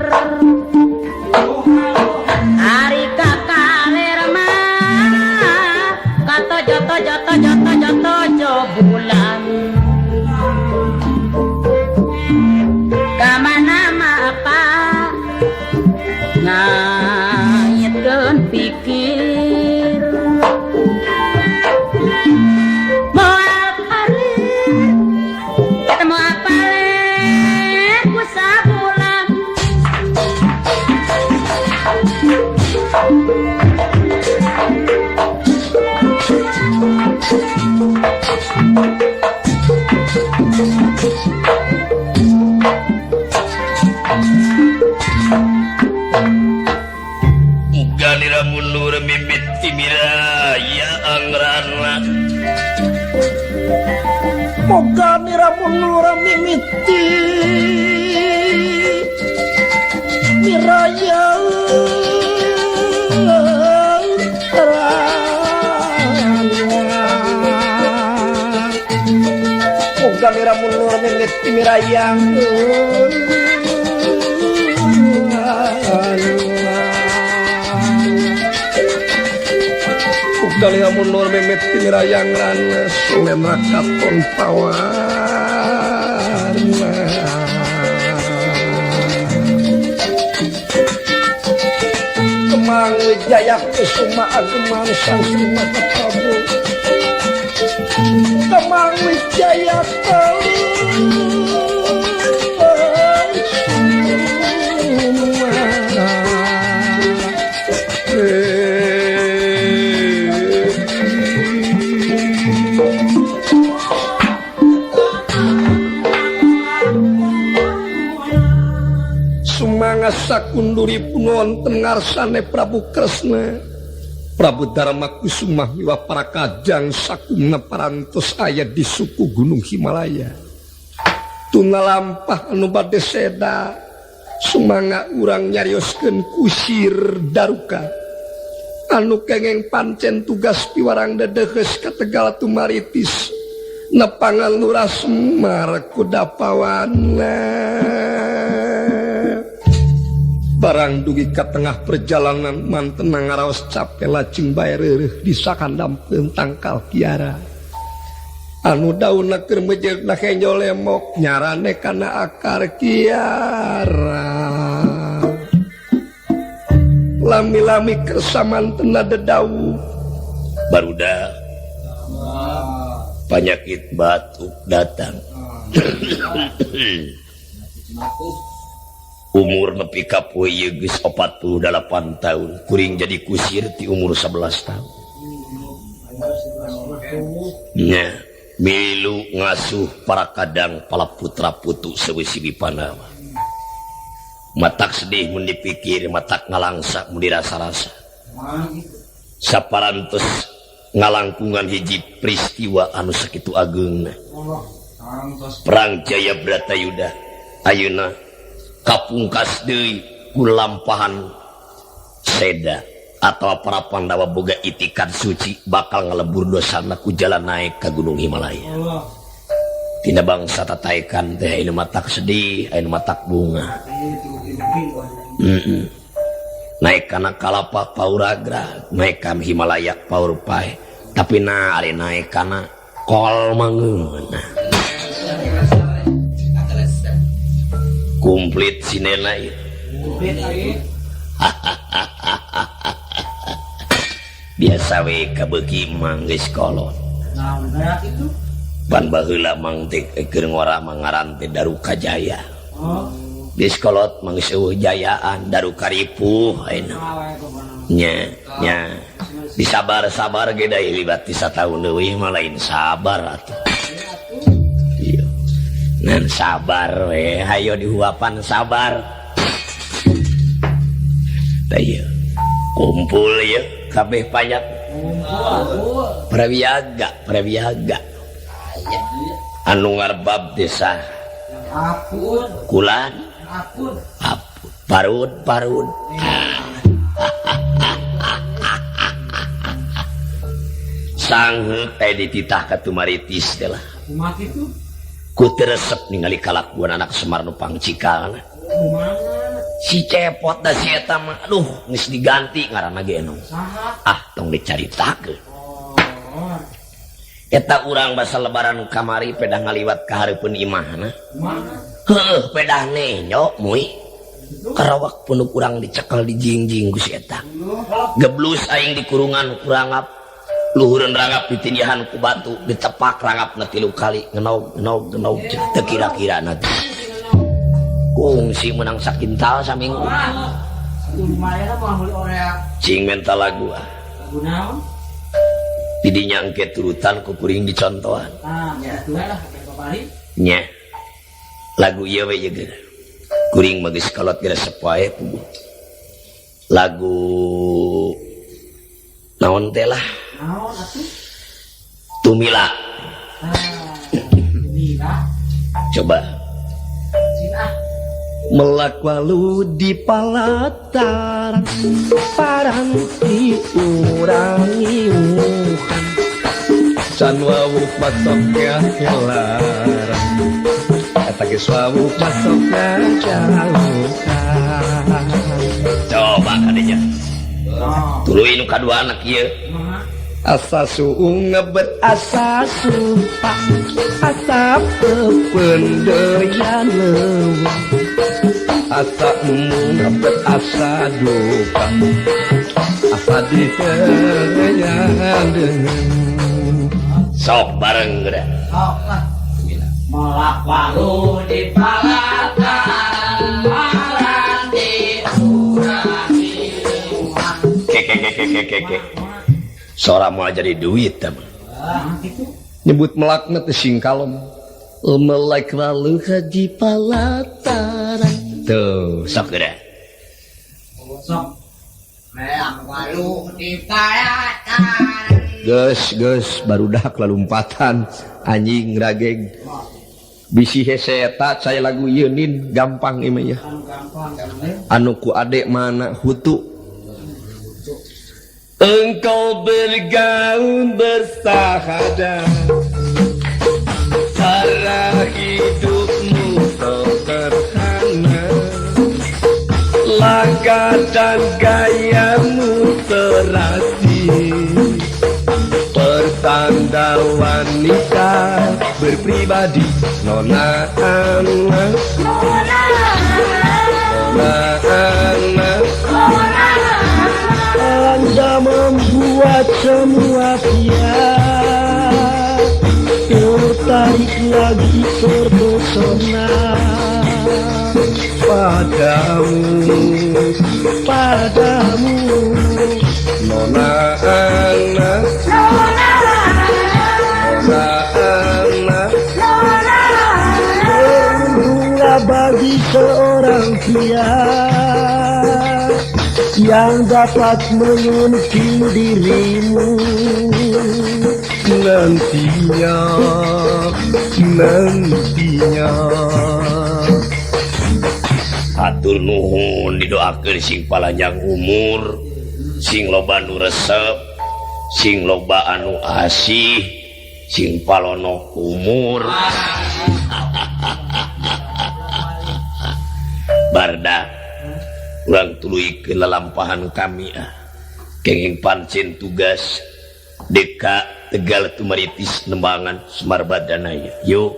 [SPEAKER 2] ari ka kaler mah katojo tojo tojo tojo tojo bulan.
[SPEAKER 4] mundur mimiti miraya angrana.
[SPEAKER 5] Moga nira mundur mimiti miraya Moga nira mundur mimiti miraya. Kali mundur mimiti mirayang rana sulendra katon pawarna. Kemang Wijaya Kusuma Ageman Sang Sri Mahaprabu. Kemang Wijaya Sakunduripun wonten ngarsane Prabu Kresna. Prabu Dharma Kusuma miwah para kajang sakumna parantos aya di suku Gunung Himalaya. Tuna lampah anu bade seda sumangga urang nyarioskeun kusir daruka. Anu kengeng pancen tugas piwarang dedeheus ka Tegal tumaritis nepangan Lurah Semar kudapawana. Barang dugi ka tengah perjalanan mantena ngaraos capek lajeng bae reureuh di sakandampeun tangkal kiara. Anu daunna keur mejeugna henjo lemok nyarane kana akar kiara. Lami-lami kersa mantena dedauh
[SPEAKER 4] barudak penyakit batuk datang. Umur nepi ka poe ieu geus 48 tahun, kuring jadi kusir ti umur 11 tahun. Nya, milu ngasuh para kadang pala putra putu seueuh Pandawa. Matak sedih mun dipikir, matak ngalangsa mun dirasa-rasa. Saparantos ngalangkungan hiji peristiwa anu sakitu ageungna. Perang Jaya Bratayuda ayeuna kapungkas deui ku lampahan seda atau para Pandawa boga itikad suci bakal ngalebur dosana ku jalan naik ka Gunung Himalaya. Tina bangsa tataekan teh anu matak sedih, anu matak bunga. Naik kana kalapa pauragra, naik ka Himalaya paur pae, tapi na ari naik kana kol mangeuna. Komplit sinena ieu. Biasa we kabeuki mang geus kolot. Pan baheula mang teh keur ngora mangaran teh Daruka Jaya. Geus kolot mang geus eueuh jayaan Daruka ripuh ayeuna. Nya nya disabar-sabar ge da liwat ti sataun leuwih mah lain sabar atuh. Ngan sabar we, hayo dihuapan sabar. Tah ieu kumpul ieu kabeh panyak. Prawiyaga, prawiyaga. Anu ngarbab desa. Kulan. Apun. Parud, parud. Sangheuk teh dititah ka tumaritis teh lah.
[SPEAKER 6] Kumaha kitu?
[SPEAKER 4] Ku teu resep ningali kalakuan anak Semar nu pangcikalna. Si Cepot da si eta mah aduh geus diganti ngaranna ge anu. Ah tong dicaritakeun. Eta urang basa lebaran kamari pedah ngaliwat ka hareupeun imahna. Heueuh pedah nenyo mui. Karawak punuk urang dicekel dijingjing ku si eta. Geblus aing dikurungan ku rangap. Luhureun rangap ditindihan ku batu, ditepak rangapna 3 kali, ngenog ngenog ngenog teu kira-kira na teh. Kungsi menang sakintal saminggu. Cing menta lagu ah. Didinya engke turutan ku kuring dicontohan. Nya. Lagu ieu we ieu geura. Kuring mah geus kolot geura sepoe puguh. Lagu Naon teh lah? Tumila. Coba.
[SPEAKER 3] Melak walu di palataran paranti urang iuhan can wawuh masoknya helaran eta geus wawuh masoknya jauhan.
[SPEAKER 4] Coba kadinya. Tuluy nu kadua anak ieu.
[SPEAKER 3] Asa suung ngebet asa sumpah asa pependeyan leuweung asa embung ngebet asa duka asa diheungeyan deungeun.
[SPEAKER 4] Sok bareng geura.
[SPEAKER 2] Sok lah. Melak walu di palataran paranti urang iuhan.
[SPEAKER 4] Ke ke ke ke ke ke. Sora mau jadi duit teman.
[SPEAKER 3] Nyebut melakna teh sing kalem. Melak walu di palataran.
[SPEAKER 4] Tuh, sok geura.
[SPEAKER 2] Sok. Melak walu di palataran.
[SPEAKER 3] Geus, geus barudak lalumpatan anjing rageg. Bisi hese eta saya lagu ieu nin gampang ieu mah ya. Anu ku adek mana hutu. Engkau bergaul bersahaja, cara hidupmu sederhana, laga dan gayamu serasi, pertanda wanita berpribadi. Nona Ana, Nona Ana, Anda membuat semua pihak tertarik lagi terpesona padamu, padamu. Nona Ana, Nona Ana, beruntunglah bagi seorang pria yang dapat mengunci dirimu nantinya, nantinya.
[SPEAKER 4] Hatur nuhun didoakeun sing palanjang umur, sing loba nu resep, sing loba anu asih, sing palono umur. Barda urang tuluy ke lalampahan kami ah. Kenging pancen tugas deka Tegal Tumaritis Nembangan Semar Badanaya. Yuk.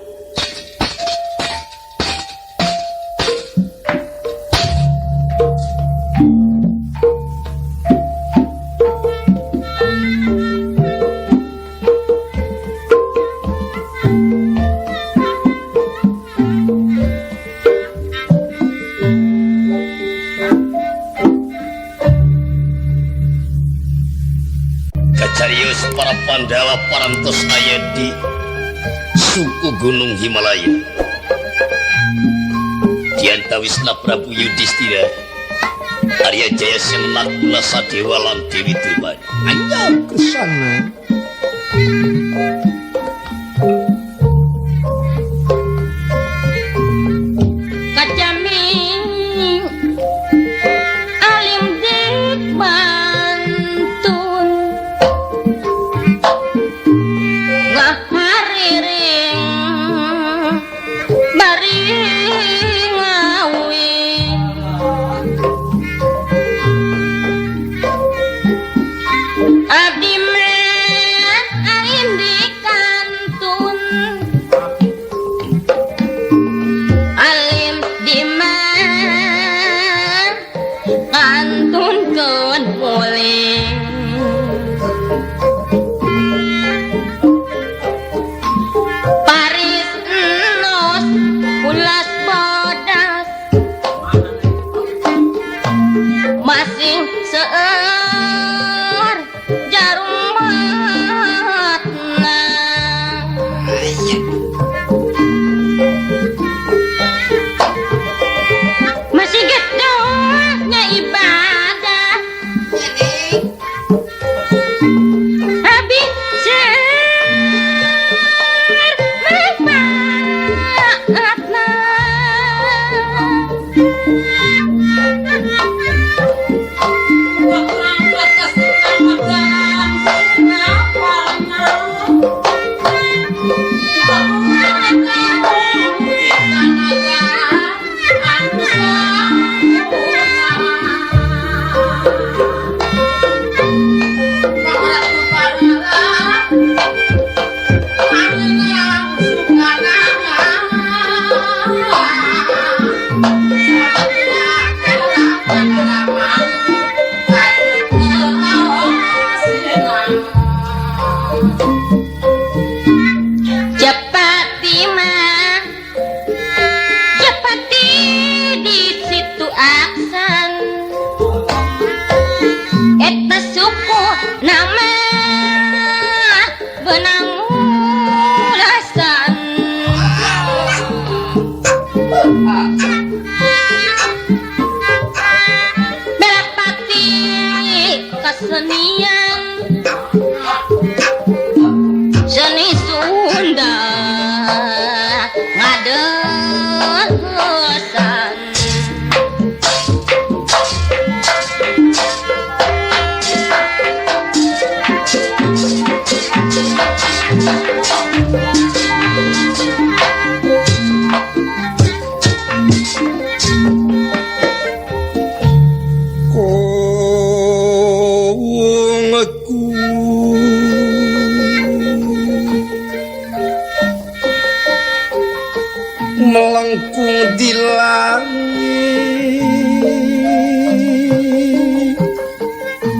[SPEAKER 4] Kacarius para Pandawa parantos aya di suku Gunung Himalaya. Diantawisna Prabu Yudhistira, Arya Jayasena Nakula Sadewa lan Dewi Drupadi.
[SPEAKER 3] Anyar kesana.
[SPEAKER 2] Kacaming alim dik bantun ngahariring bari ngawi abdi mah alim Nama benang ulasan Belapati kesenian seni Sunda ngadesan.
[SPEAKER 3] Melengkung di langit,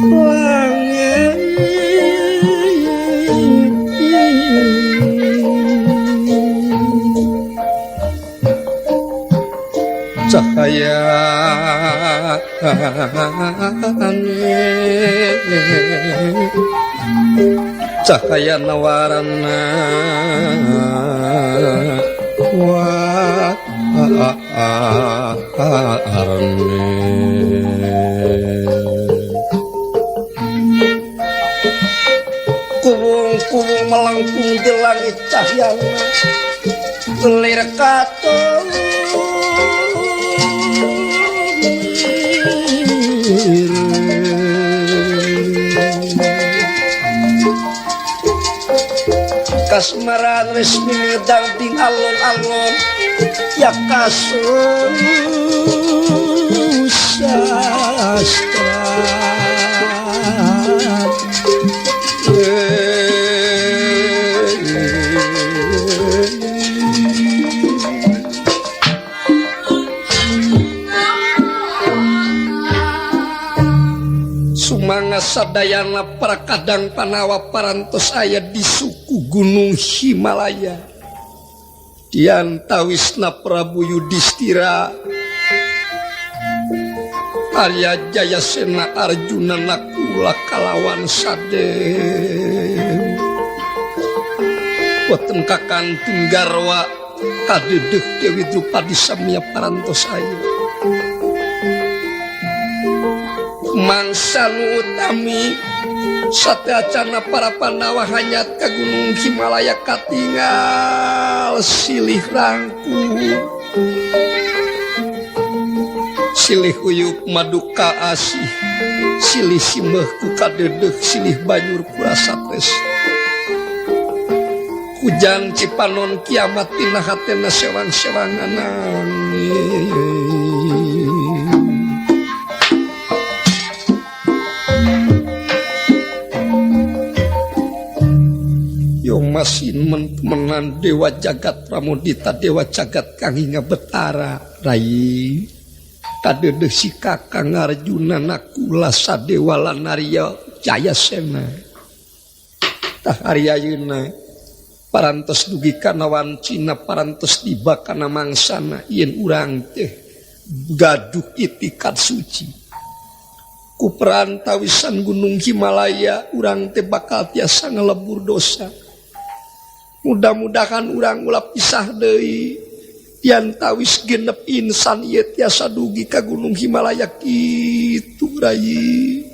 [SPEAKER 3] langit cahaya cahaya nawarana Kuwung-kuwung melengkung di langit cahyana lir katon kasmaran resmi ngedang ding alon-alon ya kasus sastra. Sumanga sadayana para kadang panawa parantos aya di suku Gunung Himalaya. Diantawisna Prabu Yudhistira Arya Jayasena Arjuna Nakula kalawan Sadewa. Boten kakantun garwa kadedeh Dewi Drupadi samya parantos aya. Mangsa nu utami sateacana para Pandawa hanyat ka Gunung Himalaya katingal silih rangkul silih uyup maduka asih silih simeh ku kadedeh silih banyur ku rasa tresna hujan cipanon kiamat tina hatena sewang-sewangan. Masin menan Dewa Jagat Pramodita Dewa Jagat kang hingga Betara Rai kadedeh si Kakang Arjuna Nakula Sadewa lan Arya Jayasena tah Arya ayeuna parantos dugi kana wancina parantos tiba kana mangsana yen urang teh gaduh itikad suci ku perantawisan Gunung Himalaya urang teh bakal tiasa ngelebur dosa. Mudah-mudahan urang ulah pisah deui diantawis genep insan ieu tiasa dugi ka Gunung Himalaya kitu rai.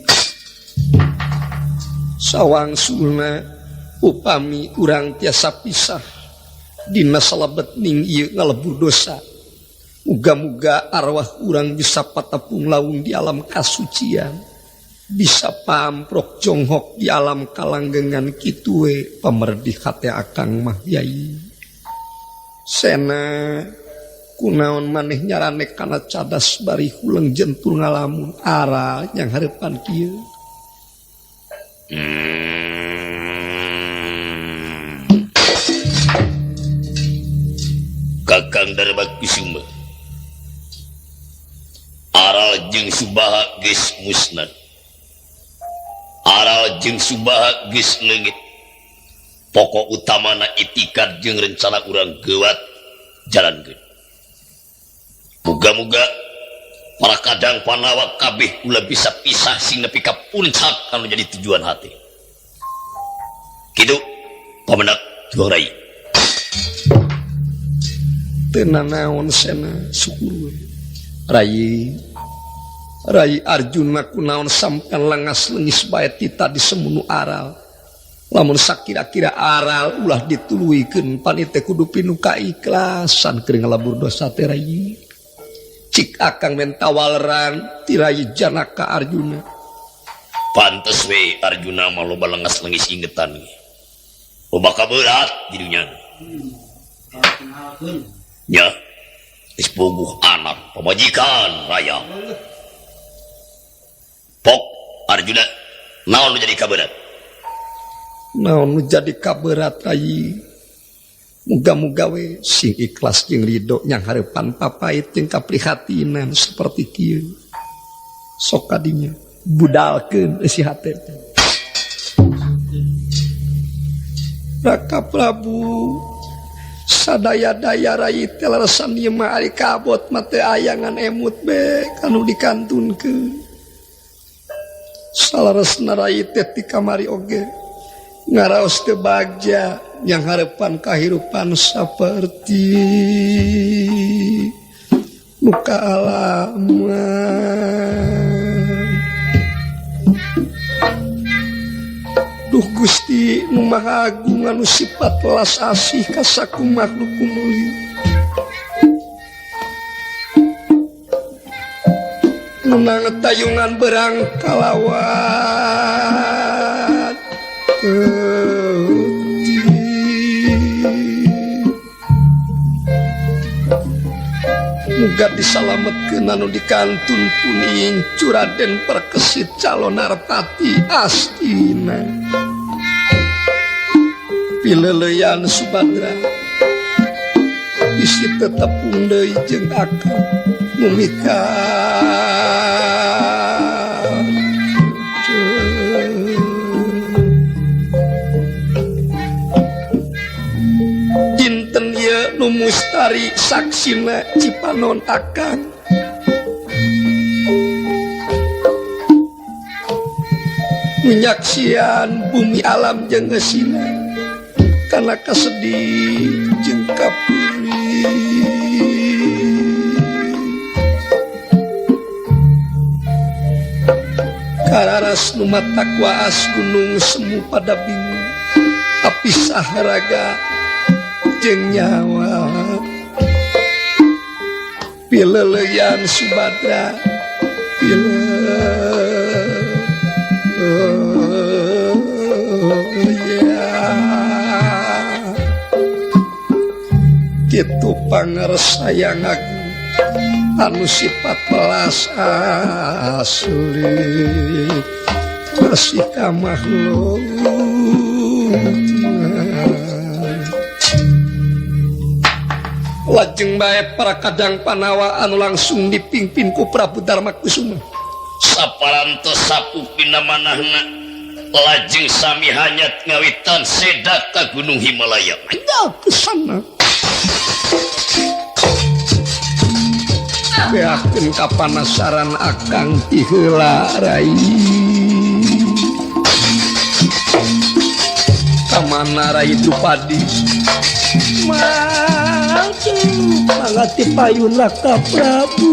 [SPEAKER 3] Sawangsulna upami urang tiasa pisah dina salebet ning ieu ngalebur dosa. Muga-muga arwah urang bisa patepung laung di alam kasucian, bisa pamprok jonghok di alam kalanggengan kitue pamerdih hate akang mah yai. Sena kunaon maneh nyarane kana cadas bari huleng jentul ngalamun ara yang hareupan kieu.
[SPEAKER 4] Kakang Darma Kusuma aral jeung Subaha geus musnad, aral jeung Subaha geus leungit. Pokok utamana itikad jeung rencana urang geuwat jalankeun. Muga-muga Para kadang panawa kabeh ulah bisa pisah sing nepi ka puncak anu jadi tujuan hati. Kitu pamenak dua rai.
[SPEAKER 3] Teu nanaon sena syukur Rai. Rai Arjuna kunaon sampean lengas lengis bae ti tadi semunu aral. Lamun sakira-kira aral ulah dituluykeun pan teh kudu pinu kaikhlasan keur ngalabur dosa teh Rai. Cik akang menta waleran ti Rai Janaka Arjuna.
[SPEAKER 4] Pantes we Arjuna mah loba lengas lengis ingetan. Loba kaberat di dunya. Nya geus puguh anak pamajikan raya. Pok Arjuna naon nu jadi kaberat?
[SPEAKER 3] Naon nu jadi kaberat Rai? Muga-muga we sing ikhlas jeung ridho nyang hareupan papait jeung kaprihatinan seperti kieu. Sok kadinya budalkeun eusi hate teh. Raka Prabu sadaya-daya Rai teh lalesan ieu mah ari kabot mah teu aya ngan emut be kanu dikantunkeun. Salaresna Rai teh ti kamari oge ngaraos teu bagja yang harapan kahirupan saperti muka alaman. Duh Gusti nu Maha Agung anu sifat welas asih ka saku makhluk mulia. Nu nangetayungan berang kalawat. Muga disalametkeun anu dikantun kuning Curaden Perkesit calon Narpati Astina. Pileleyan Subadra bisi tetepung deui jeung akang mumika. Dinten ieu nu mustari saksina Cipanon akang. Menyaksian bumi alam jeung geusina kana kasedih jeung kapeurih. Kararas nu matak waas gunung semu pada bingung apisah raga jeung nyawa. Pileleyan Subadra pileleyan. Kitu pangarsayang agung anu sifat welas asli kasih ka makhluk. Lajeng bae para kadang panawa anu langsung dipimpin ku Prabu Darma Kusuma.
[SPEAKER 4] Saparantos sapu pinamanahna lajeng sami hanyat ngawitan sedak ka Gunung Himalaya.
[SPEAKER 3] Anyal ke sana. Beakeun kapanasaran akang ti heula Rai. Kamana Rai Drupadi? Mangga mangga ti payun Raka Prabu.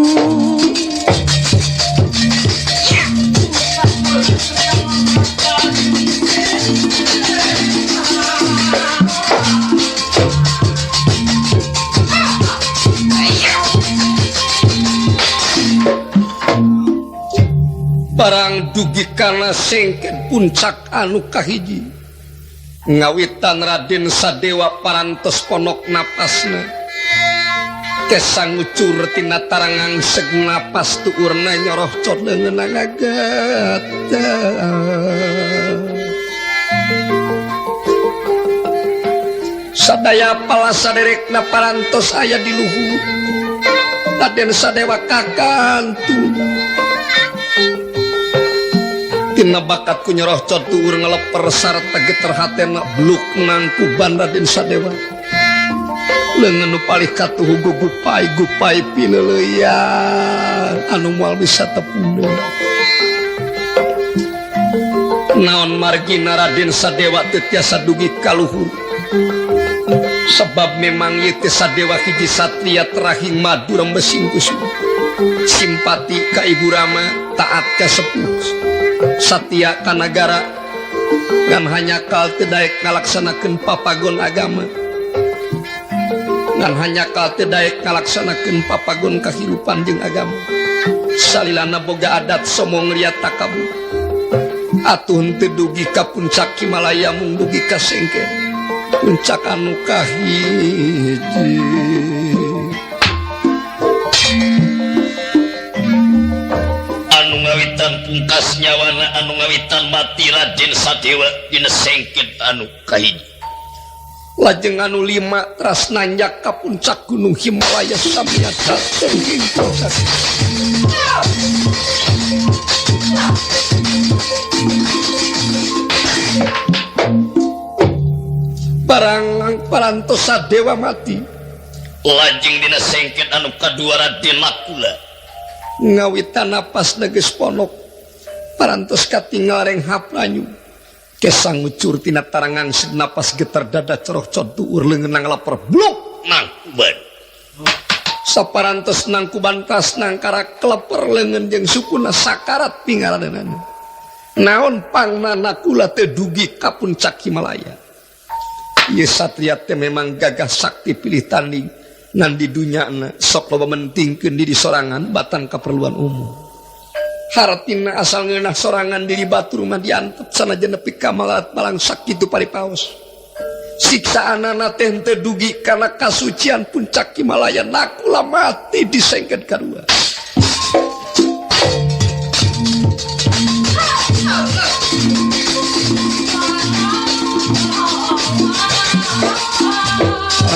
[SPEAKER 3] Barang dugi kana sengken puncak anu kahiji ngawitan Raden Sadewa parantos ponok napasna kesang ngucur tina tarangang seg napas tuurna nyoroh cot leungeunna ngagata. Sadaya palasa derekna parantos aya di luhur Raden Sadewa kakantu. Tina bakat ku nyoroh cot tuur ngeleper sarta geter hatena bluk nangkuban Raden Sadewa. Leungeun nu palih katuhu gugupai gupai pileuleuyan anu moal bisa tepung. Naon margina Raden Sadewa teu tiasa dugi ka luhur. Sebab memang ieu teh Sadewa hiji satria terahing madu rembesing kusuma. Simpati ka Ibu Rama, taat ka sepuh, satia ka nagara, ngan hanya kal teu daek ngalaksanakeun papagon agama. Ngan hanya kal teu daek ngalaksanakeun papagon kahirupan jeung agama. Salilana boga adat somong ria takabur. Atuh henteu dugi ka puncak Himalaya mung dugi ka Sengken. Puncak anu kahiji.
[SPEAKER 4] Anu ngawitan pungkas nyawana, anu ngawitan mati Raden Sadewa dina Sengken anu kahiji.
[SPEAKER 3] Lajeng anu lima teras nanjak ka puncak gunung Himalaya samia dateng puncak. Barang parantos Sadewa mati.
[SPEAKER 4] Lajeng dina Sengken anu kadua Raden Nakula
[SPEAKER 3] ngawitan napas neges ponok parantos katingal renghap lanyu kesang ngucur tina tarangan napas getar dada coroh cot duur leungeun nanglaper blok
[SPEAKER 4] nangkuban.
[SPEAKER 3] Saparantos nangkuban tas nangkara kleper leungeun jeung sukuna sakarat pingaradeunana. Naon pangna Nakula teu dugi ka puncak Himalaya. Ieu satria teh memang gagah sakti pilih tanding ngan di dunyana sok loba mentingkeun diri sorangan batan kaperluan umum. Hartina asal ngeunah sorangan diri batur mah diantep sanajan nepi ka malat malang sakitu paripaos. Siksaanana teh henteu dugi kana kasucian puncak Himalaya. Nakula mati disengket kadua.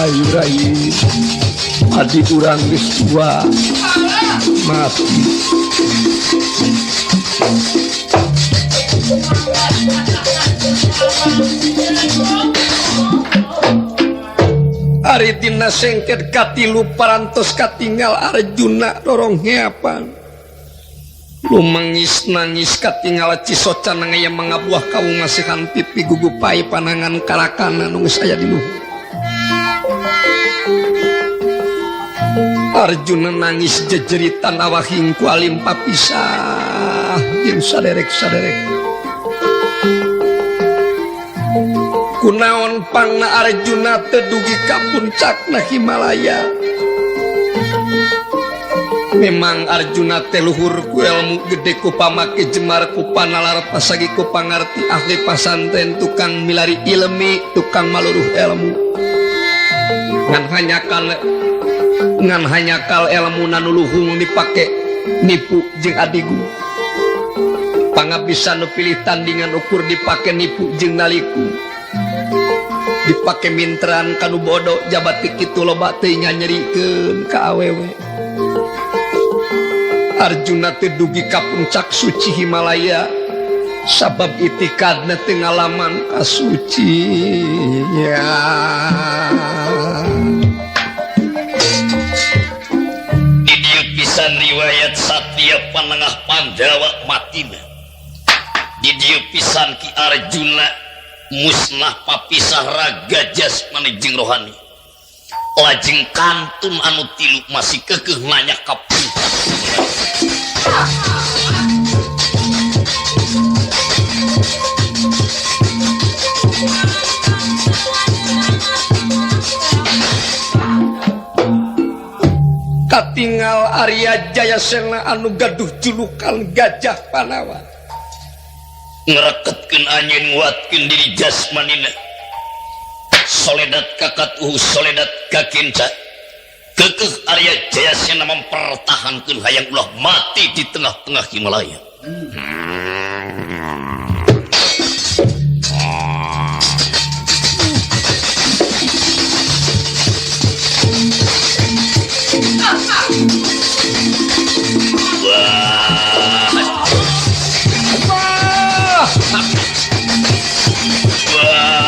[SPEAKER 3] Ayu rai adi urang geus tua mati. Ari dina Sengket katilu parantos katingal Arjuna rorong heapan. Lumangis nangis katingal cisoca nangaya mangabuah kawung ngasihan pipi gugupai panangan karakana nu geus aya di luhur. Arjuna nangis jejeritan awahing ku alim papisah jeung saderek-saderek. Kunaon pangna Arjuna teu dugi ka puncakna Himalaya. Memang Arjuna teh luhur ku ilmu gede ku pamake jemar ku panalar pasagi ku pangarti ahli pasantren tukang milari ilmi tukang maluruh ilmu. Ngan hanya kal ilmu nanu luhung dipake nipu jeung adigu. Pangabisa nu pilih tandingan ukur dipake nipu jeung naliku. Dipake mintran kanu bodoh jabat kitu loba teu nyanyerikeun ka awewe. Arjuna teu dugi ka puncak suci Himalaya sabab itikadna teu ngalaman kasucian.
[SPEAKER 4] Pisan riwayat Satria Panengah Pandawa matina. Di dieu pisan Ki Arjuna musnah papisah raga jasmani jeung rohani. Lajeng kantun anu tilu masih kekeuh nanya ka puncak.
[SPEAKER 3] Katingal Arya Jayasena anu gaduh julukan Gajah Panawa.
[SPEAKER 4] Ngreketkeun anjeun nguatkeun diri jasmanina. Soledat kakatuhu soledat kakinca. Kekeh Arya Jayasena mempertahankeun hayang ulah mati di tengah-tengah Himalaya. Wah. Wah.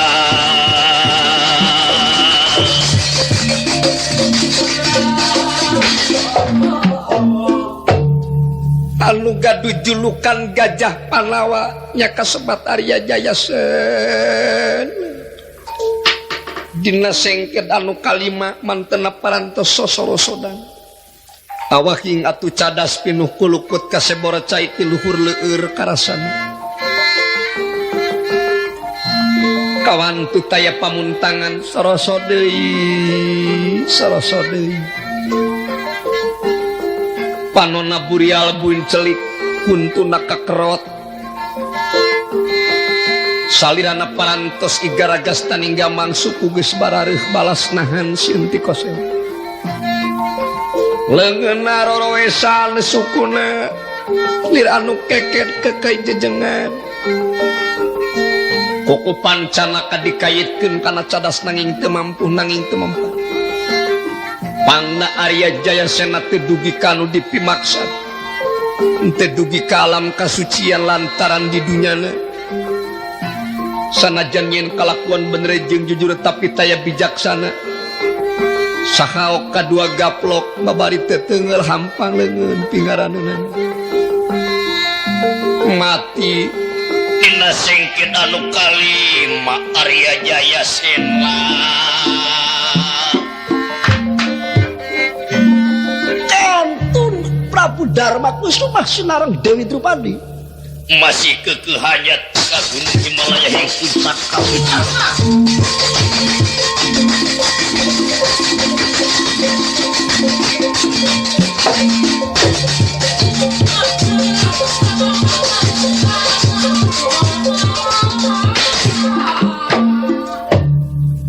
[SPEAKER 3] nu gaduh julukan Gajah Panawa nya kasebat Arya Jayasena. Dina sengket anu kalima mantena parantos sosorosodan. Awahing atuh cadas pinuh kulukut kasebora cai ti luhur leueur karasana. Kawantu taya pamuntangan soroso deui soroso deui. Panona burial buncelik kuntuna kakerot. Salirana parantos igaragas taninggaman suku geus barareuh balas nahan sieun ti kosel. Leungeunna roroesan sukuna lir anu keket kekei jejengan. Kuku pancanaka dikaitkeun kana cadas nanging teu mampu nanging teu mampu. Pangna Arya Jayasena teu dugi kanu dipimaksad. Teu dugi ka alam kasucian lantaran di dunyana. Sanajan nyen kalakuan bener jeung jujur tapi taya bijaksana. Sahaok kadua gaplok babari teu teunggeul hampang leungeun pingaraneunana. Mati
[SPEAKER 4] dina sengket anu kalima Arya Jayasena.
[SPEAKER 5] Kantun Prabu Darma Kusuma sinareng Dewi Drupadi
[SPEAKER 4] masih kekeh hajat ka Gunung Himalaya yang puncak kasuci.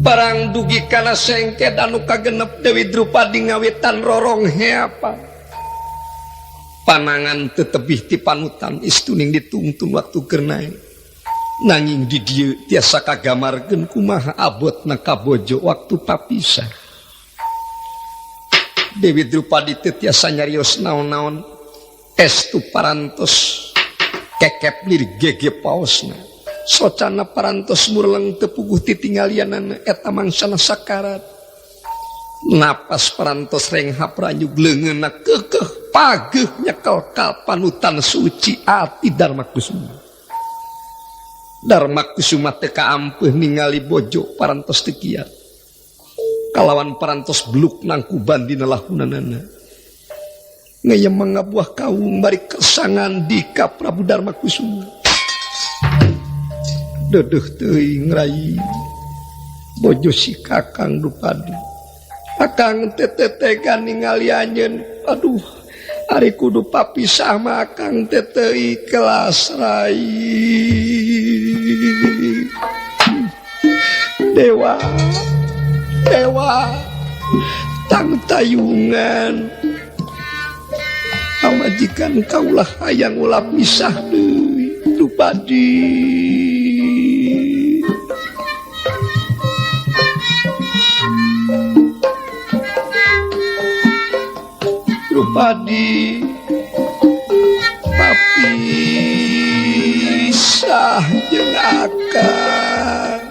[SPEAKER 3] Barang dugi kana sengket anu kagenep Dewi Drupadi ngawitan rorong heapa. Panangan tetebih ti panutan istuning ditungtun waktu keur nae. Nanging di dieu tiasa kagamarkeun kumaha abotna kabojo waktu papisah. Dewi Drupadi teu tiasa nyarios naon-naon, estu parantos kekep lir gege paosna. Socana parantos murleng teu puguh titinggalianana eta mangsana sakarat. Napas parantos renghap ranyug leungeunna keukeuh pageuh nyekel ka panutan suci ati Darma Kusuma. Darma Kusuma teu kaampeuh ningali bojo parantos teu kiat. Kalawan parantos beluk nangkuban dina lahunanana. Ngeyem ngabuah kaung bari kesangan dika Prabu Darma Kusuma. Dedeuh teuing rai bojo si Kakang Drupadi. Akang teh tega ningali anjeun. Aduh, ari kudu papisah mah akang teh teu ikhlas rai. Dewa, dewa, tang tayungan. Pamajikan kaulah hayang ulah pisah deui Drupadi. Drupadi papisah jeung akang.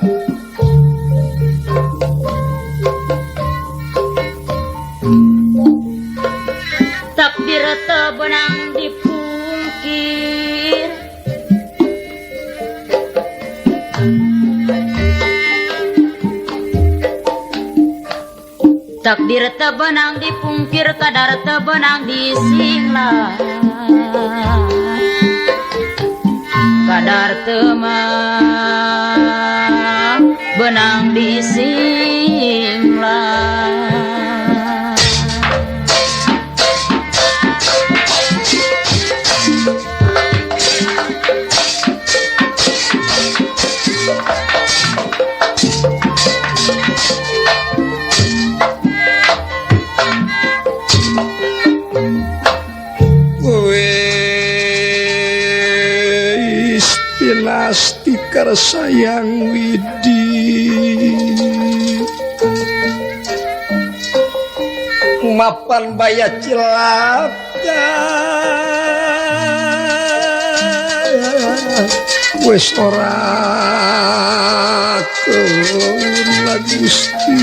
[SPEAKER 2] Takdir teu beunang dipungkir. Takdir teu beunang dipungkir, kadar teu beunang disinglah. Kadar teu beunang disinglah.
[SPEAKER 3] Pinasti sayang Widi mapan baya cilaka wis ora keuna Gusti.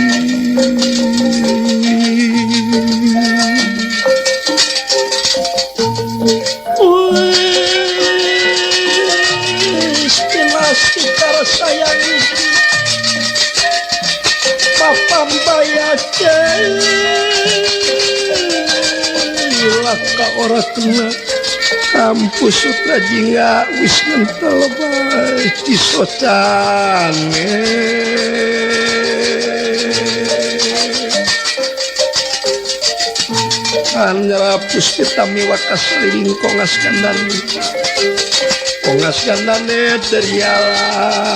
[SPEAKER 3] Hayang istri Papambaya Cilaka ora kena kampus Sutra Jingga wis ngentel bae cisocane. Anyarapus kita miwakas liring kongas kandane kongas kandane terialawa.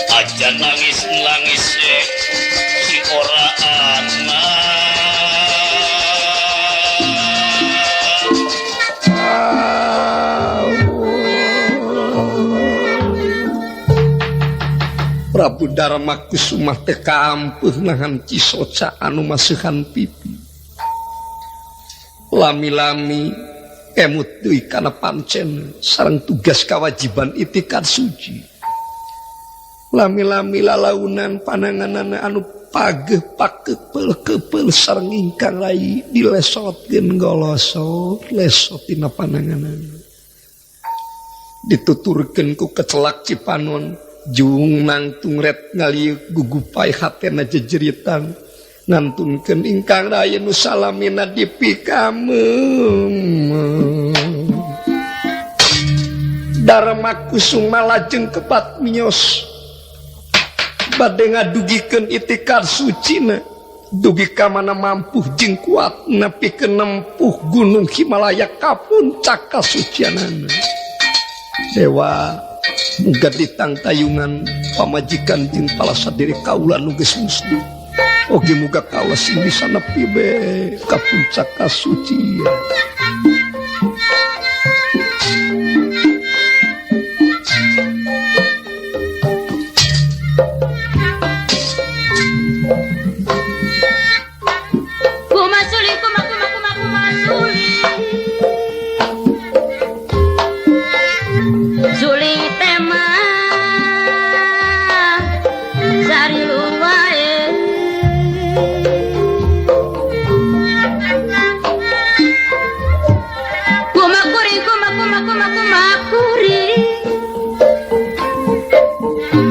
[SPEAKER 4] Aja nangis-nangis si ora anak.
[SPEAKER 3] Prabu Darma Kusuma teh kaampuh nahan cisoca anu masuhan pipi. Lami-lami emut deui kana pancen sareng tugas kewajiban itikad suci. Lami-lami lalaunan pananganana anu pageh pakepel-kepel sareng ingkang rai dilesotkeun golosot lesot tina pananganana. Dituturkeun ku kecelak Cipanon jung nangtung ret ngaliuk gugupai hatena jejeritan ngantunkeun ingkang rai nu salamina dipikameum. Darma Kusuma lajeng kepat mios bade ngadugikeun itikad sucina dugi ka mana mampuh jeung kuat nepikeun nempuh gunung Himalaya ka puncak kasucianana. Dewa muga ditangtayungan pamajikan jeung palasadiri kaula nu geus musnah. Oge muga kaula sing bisa nepi be ka puncak kasucian.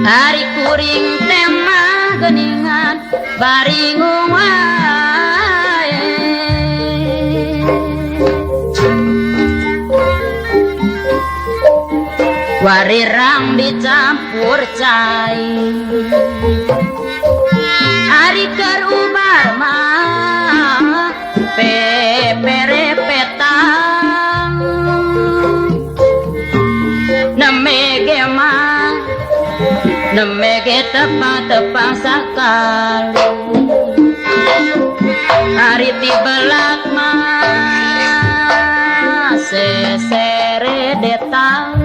[SPEAKER 2] Hari kuring tema geningan baringung wae. Warirang dicampur cai. Ari keur ubar mah peperepetang. Neme ge mah neme ge tepang-tepang sakali. Ari ti belak mah sesere detang.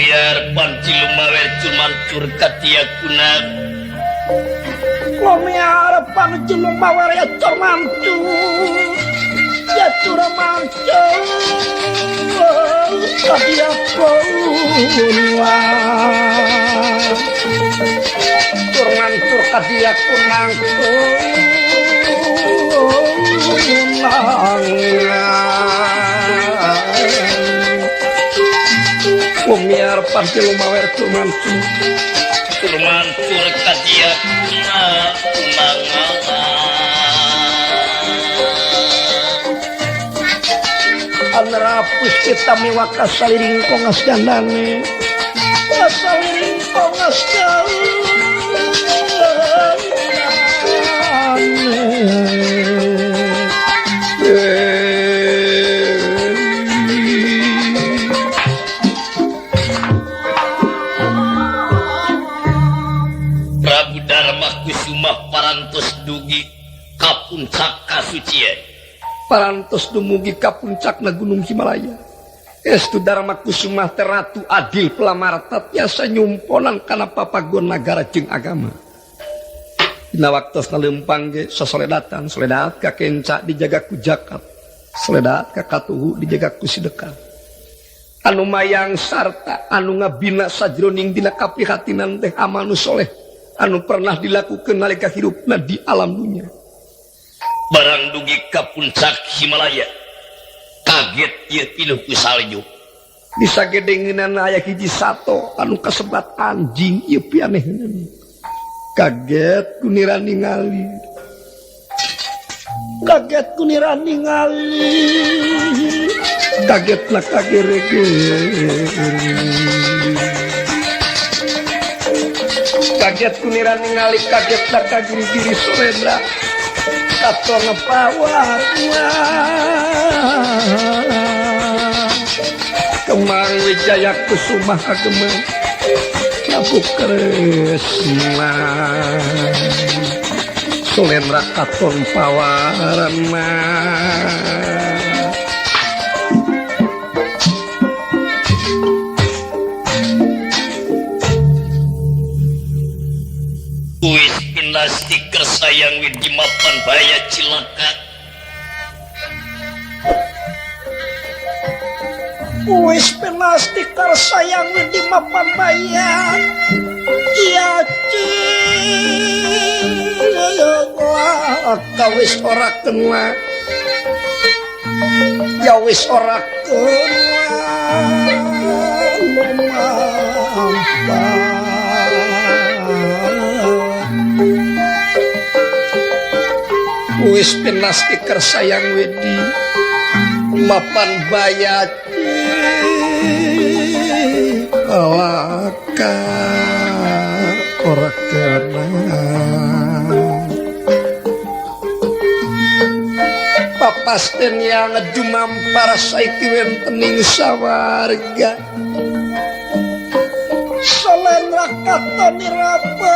[SPEAKER 2] Lumiar ya cur mancur, ya cur mancur, tapi aku cur mancur tadi aku nangkung. Lumiar panci lumawer cur mancur,
[SPEAKER 4] cur mancur tadi aku
[SPEAKER 3] Anrapus kita miwaka saliring kongas gandane saliring kongas gandane.
[SPEAKER 4] puncak kasucian.
[SPEAKER 3] Parantos dumugi ka puncakna Gunung Himalaya. Estu Dharma Kusumah teh ratu adil pelamarta tiasa nyumponan kana papagon nagara jeung agama. Dina waktosna leumpang ge sasoledatan, soledat ka kenca dijaga ku zakat, soledat ka katuhu dijaga ku sedekah. Anu mayang sarta anu ngabina sajroning dina kaprihatinan teh amal nu soleh anu pernah dilakukeun nalika hirupna di alam dunya.
[SPEAKER 4] Barang dugi ka puncak Himalaya, kaget ieu pinuh ku salju.
[SPEAKER 3] Disagedengeunana aya hiji sato anu kasebat anjing ieu pianehna. Kaget ku nira ningali. Kaget ku nira ningali. Kagetna kagereger. Kaget ku nira ningali, kagetna kagiri-giri Surendra. Katon pawarna. Kemang Wijaya Kusumah ageman Prabu Kresna. Sulendra katon pawarna.
[SPEAKER 4] Wis pinasti kersayang di mapan baya cilaka.
[SPEAKER 5] Wis pinasti kersayang di mapan baya. Iya cilaka
[SPEAKER 3] wis ora kena. Ya wis ora kena. Wis pinasti kersayang wedi mapan baya cilaka ora kena. Papasten yang jumampar saiki wonten ing sawarga.
[SPEAKER 5] Salendra katon nirapa.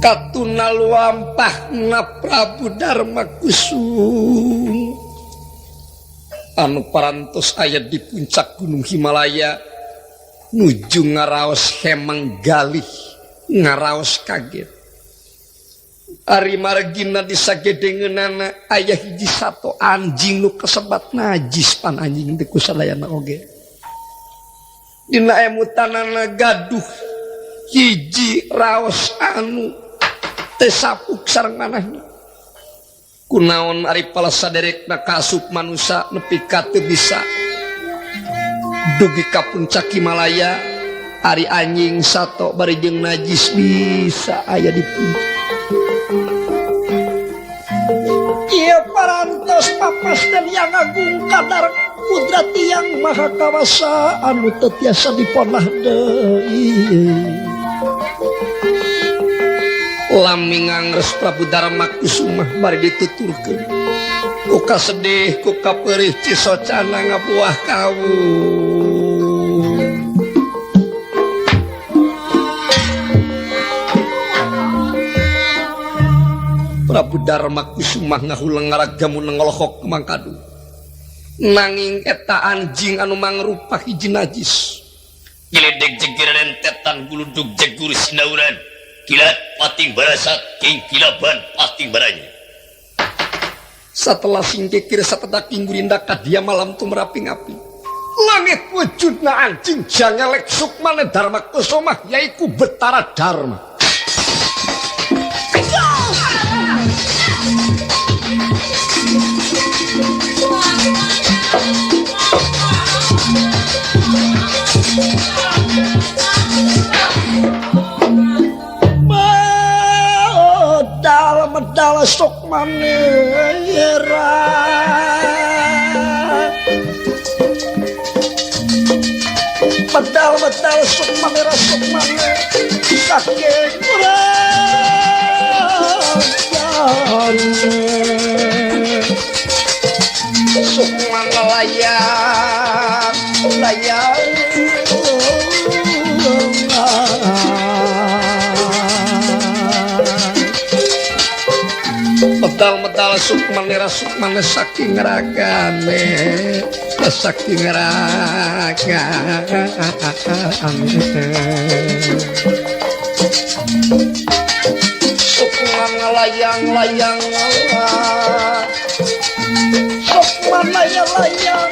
[SPEAKER 3] Katuna luampahna Prabu Dharma Kusum anu parantos aya di puncak Gunung Himalaya nuju ngaraos hemang galih ngaraos kaget. Ari margina disagedengeunana aya hiji sato anjing nu kasebat najis pan anjing teh kusadayana oge. Dina emutanana gaduh hiji raos anu teh sapuk sareng manahna. Kunaon ari palasa derekna kaasup manusa nepi ka teu bisa dugi ka puncak Himalaya. Ari anjing sato bari jeung najis bisa aya di puncak.
[SPEAKER 5] Ieu parantos papasten yang agung kadar kudrat yang maha kawasa anu teu tiasa diponah deui.
[SPEAKER 3] Lami ngangres Prabu Dharma Kusumah bari dituturkeun. Ku kasedih ku kapeurih cisocana ngabuah kawung. Prabu Dharma Kusumah ngahuleng ngaragamu ngelohok mangkadu. Nanging eta anjing anu mangrupa hiji najis.
[SPEAKER 4] Giledeg jeger rentetan guludug jegur sinauran. Kilat pating barasat king kilaban pating baranya.
[SPEAKER 3] Setelah singkikir satedak inggurinda kadia malam tumraping api. Langit wujudna anjing jangelek sukmane Dharma Kusumah yaiku Betara Dharma.
[SPEAKER 5] Medal sukmane
[SPEAKER 3] Medal-medal sukmane sukmane saking ragane sukmane layang layang medal-medal sukmane sukmane saking ragane saking ragane sukmane layang-layang sukmane layang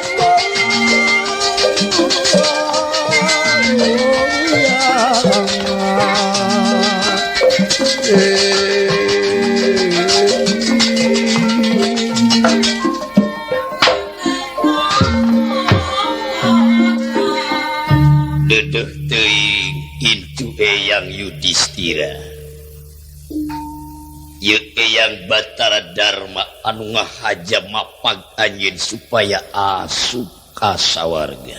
[SPEAKER 4] Dedeh teuing intu Eyang Yudhistira. Ieu Eyang Batara Dharma anu ngahaja mapag anjeun supaya asup ka sawarga.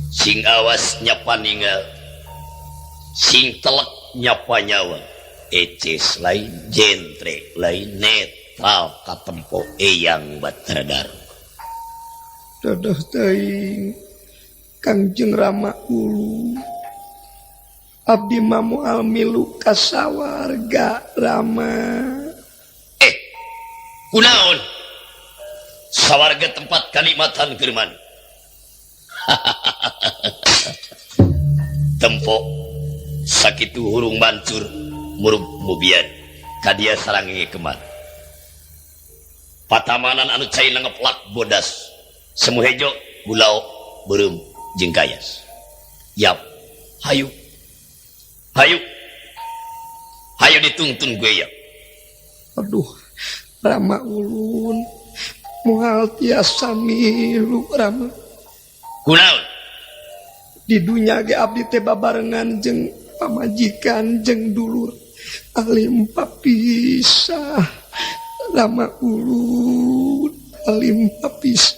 [SPEAKER 4] Sing awas nyapa ninggal, sing telek nyapa nyawa. Eces lain jentre lain netral katempo Eyang Batara Dharma.
[SPEAKER 3] Dadah teuing Kangjeng Rama Ulu abdi mah moal milu ka sawarga Rama.
[SPEAKER 4] Kunaon? Sawarga tempat kanikmatan keur maneh. Tempo sakitu hurung mancur murub mubian kadia sarange keman. Patamanan anu cai ngeplak bodas semu hejo gulao beureum jeung kayas. Yap, hayu. Hayu. Hayu dituntun gue ya.
[SPEAKER 3] Aduh, Rama ulun moal tiasa milu Rama.
[SPEAKER 4] Kunaon?
[SPEAKER 3] Di dunya ge abdi teh babarengan jeung pamajikan jeung dulur alim papisah Rama ulun alim papisah.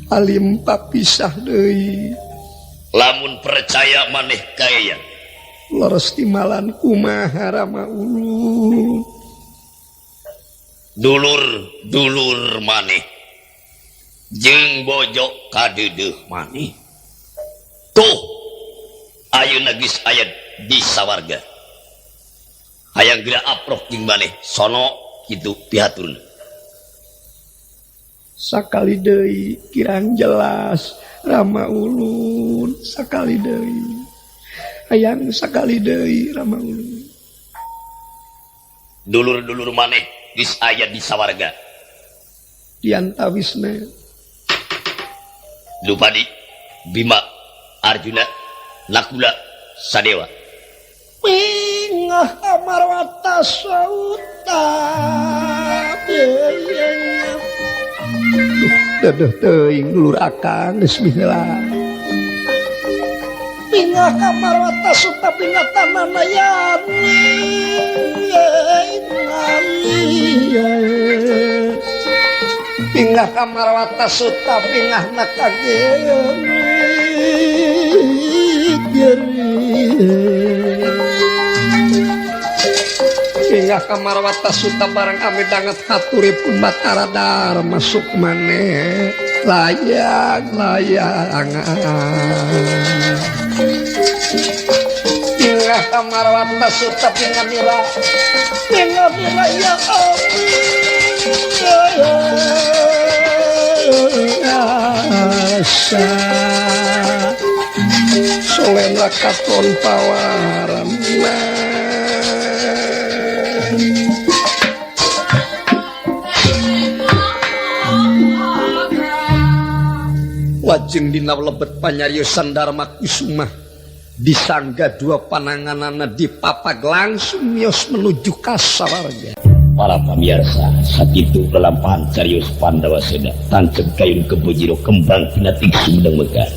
[SPEAKER 3] Alim papisah deui.
[SPEAKER 4] Lamun percaya maneh ka Eyang.
[SPEAKER 3] Leres timalan kumaha Rama ulun.
[SPEAKER 4] Dulur-dulur maneh jeung bojo kadeudeuh maneh. Tuh ayeuna geus aya di sawarga. Hayang geura aproh jeung maneh sono kitu pihaturna.
[SPEAKER 3] Sakali deui kirang jelas Rama ulun sakali deui. Hayang sakali deui Rama ulun.
[SPEAKER 4] Dulur-dulur maneh geus aya di sawarga.
[SPEAKER 3] Diantawisna
[SPEAKER 4] Drupadi, Bima, Arjuna, Nakula, Sadewa.
[SPEAKER 3] Pingah amarwata sauta. Duh, dedeh teuing lur akang geus miheula. Pingah amarwata sauta pingah tananayani. Pingah kamarwata suta pingah nakagerit pingah kamarwata suta barang ame danget haturipun Batara Dharma sukmane layang layang pingah kamarwata suta pingah nira pingah nira ya asa solena katon pawaran Lajeng dina lebet panyariosan Dharma Kusuma disangga dua pananganana dipapag langsung mios menuju ka sawarga.
[SPEAKER 4] Para pamirsa, sakitu lelampahan carios Pandawa Seda tancep kayun kebo jero kembang pinatik sumedang mekar.